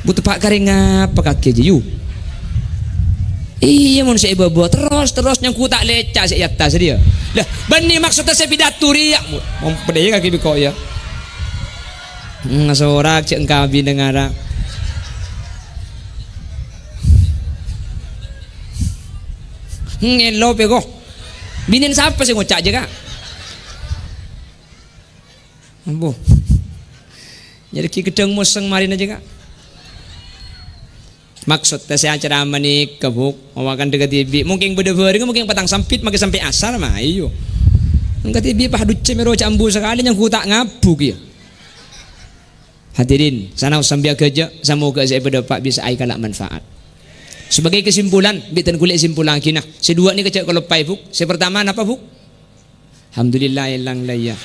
Bu, teppa' karè ngapa kakè jiyâ? Iyâ, mon sè è bâbâ terros, terros nyangghu ta' lèca' sè è attas rèya. Lah, bânnè maksodda sè pidato rèya. Mon, mon pedhâ kakè bi' ko' iyâ. Hmm, ngasorak cè' engka binè ngara. Hmm, èlo pè ko'. Binèn sapa sè ngoca' jâ, Ka'? Ambo. Nyarè ghi' ghedhâng mosèng marèna jâ, Ka'. Maksodda sè acerama nèka, Bu, owa kan dhâ' kadhibi'. Mungkin bâdâ bhâreng, mungkin patang sambit, mangkè sampè' asar, ma' iyâ. Engka dhibi' pas dhu jhâm èro jhâ' ambu sakalè, nyangghu ta' ngabu kèya. Hadirin, sanaos sampèyan ghâjâ, samoga sè èpadâpa' bisa èkala' manfaat. Sebagai kesimpulan, bi' ten kulè simpullaghi, nah, sè duwâ' nèka jhâ' kaloppaè, Bu. Sè pertama napa, Bu? Alhamdulillah, èlang la iyâ.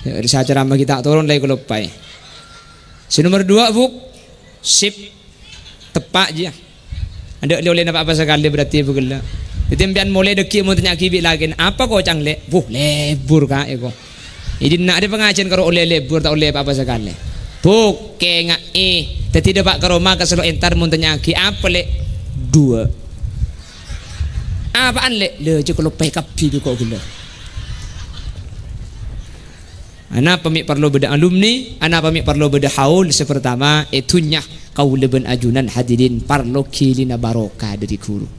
Yâ, rèsa ceramah kita toron la èkaloppaè. Sè nomer duwâ', Bu. Sip. Teppa' jiyâ. Adâ' lè-ollèna pa-apa sakalè berarti, Bu, ghellâ'. Dhâddhi, sampèyan molè dhâggi' mon tanya'aghi bi' lakèna, "Apa ko' cang, Lè'?" "Wuh, lebur, Ka', èko." È dinna' rè pangajiân karo ollè lebur, ta' ollè pa-apa sakalè. Bu, kènga'è. Dhâddhi, dâpa' ka roma, ka sello entar, mon tanya'aghi, "Apa, Lè'?" "Duwâ'." "Apa'an, Lè'?" "Lha, jhâ' kaloppaè kabbhi bi' ko' ghellâ'." Anapa mè' parlo bâdâ alumni? Anapa mè' parlo bâdâ haul? Sè pertama, è dhunnya kaulâ bân ajunan hadirin parlo ghilina barokah dhâri ghuru.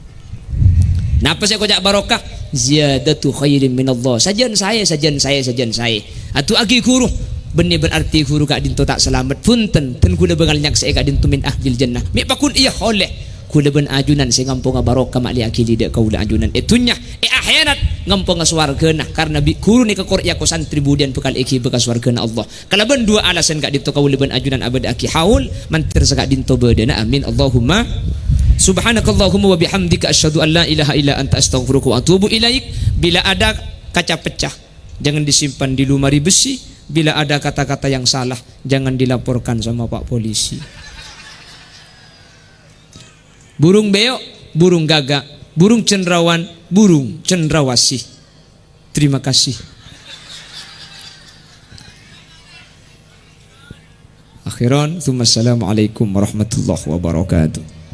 Napa sè èkoca' barokah? Ziyadatu khairin minallah. Sajân saè, sajân saè, sajân saè. Adu'aaghi ghuru. Bânnè berarti ghuru ka'dinto ta' salamet. Bhunten, dhân ghulâ bângal nyaksè'è ka'dinto min ahlil jannah. Mè' paggun iyâ ollè. Ghulâ bân ajunan sè ngamponga barokah ma'lèaghi lidhâ' kaulâ ajunan è dhunnya, è akhèrat ngamponga sowarghâna, karna bi' ghuru nèka kor èako santrè budiyân bhâkal èghibâ ka sowarghâna Allah. Kalabân duwâ' alasan ka'dinto kaulâ bân ajunan abâdâ'aghi haul, mandhâr saka'dinto bâdâna. Amin. Allahumma. Subhanakallahumma wa bihamdika, asyhadu an la ilaha illa anta, astaghfiruka wa atubu ilaik. Bila ada kaca pecah, jangan disimpan di lemari besi. Bila ada kata-kata yang salah, jangan dilaporkan sama Pak Polisi. Burung beo', burung gagak, burung cendrawan, burung cendrawasih. Terima kasih. Khairan, tsumma assalamualaikum warahmatullahi wabarakatuh.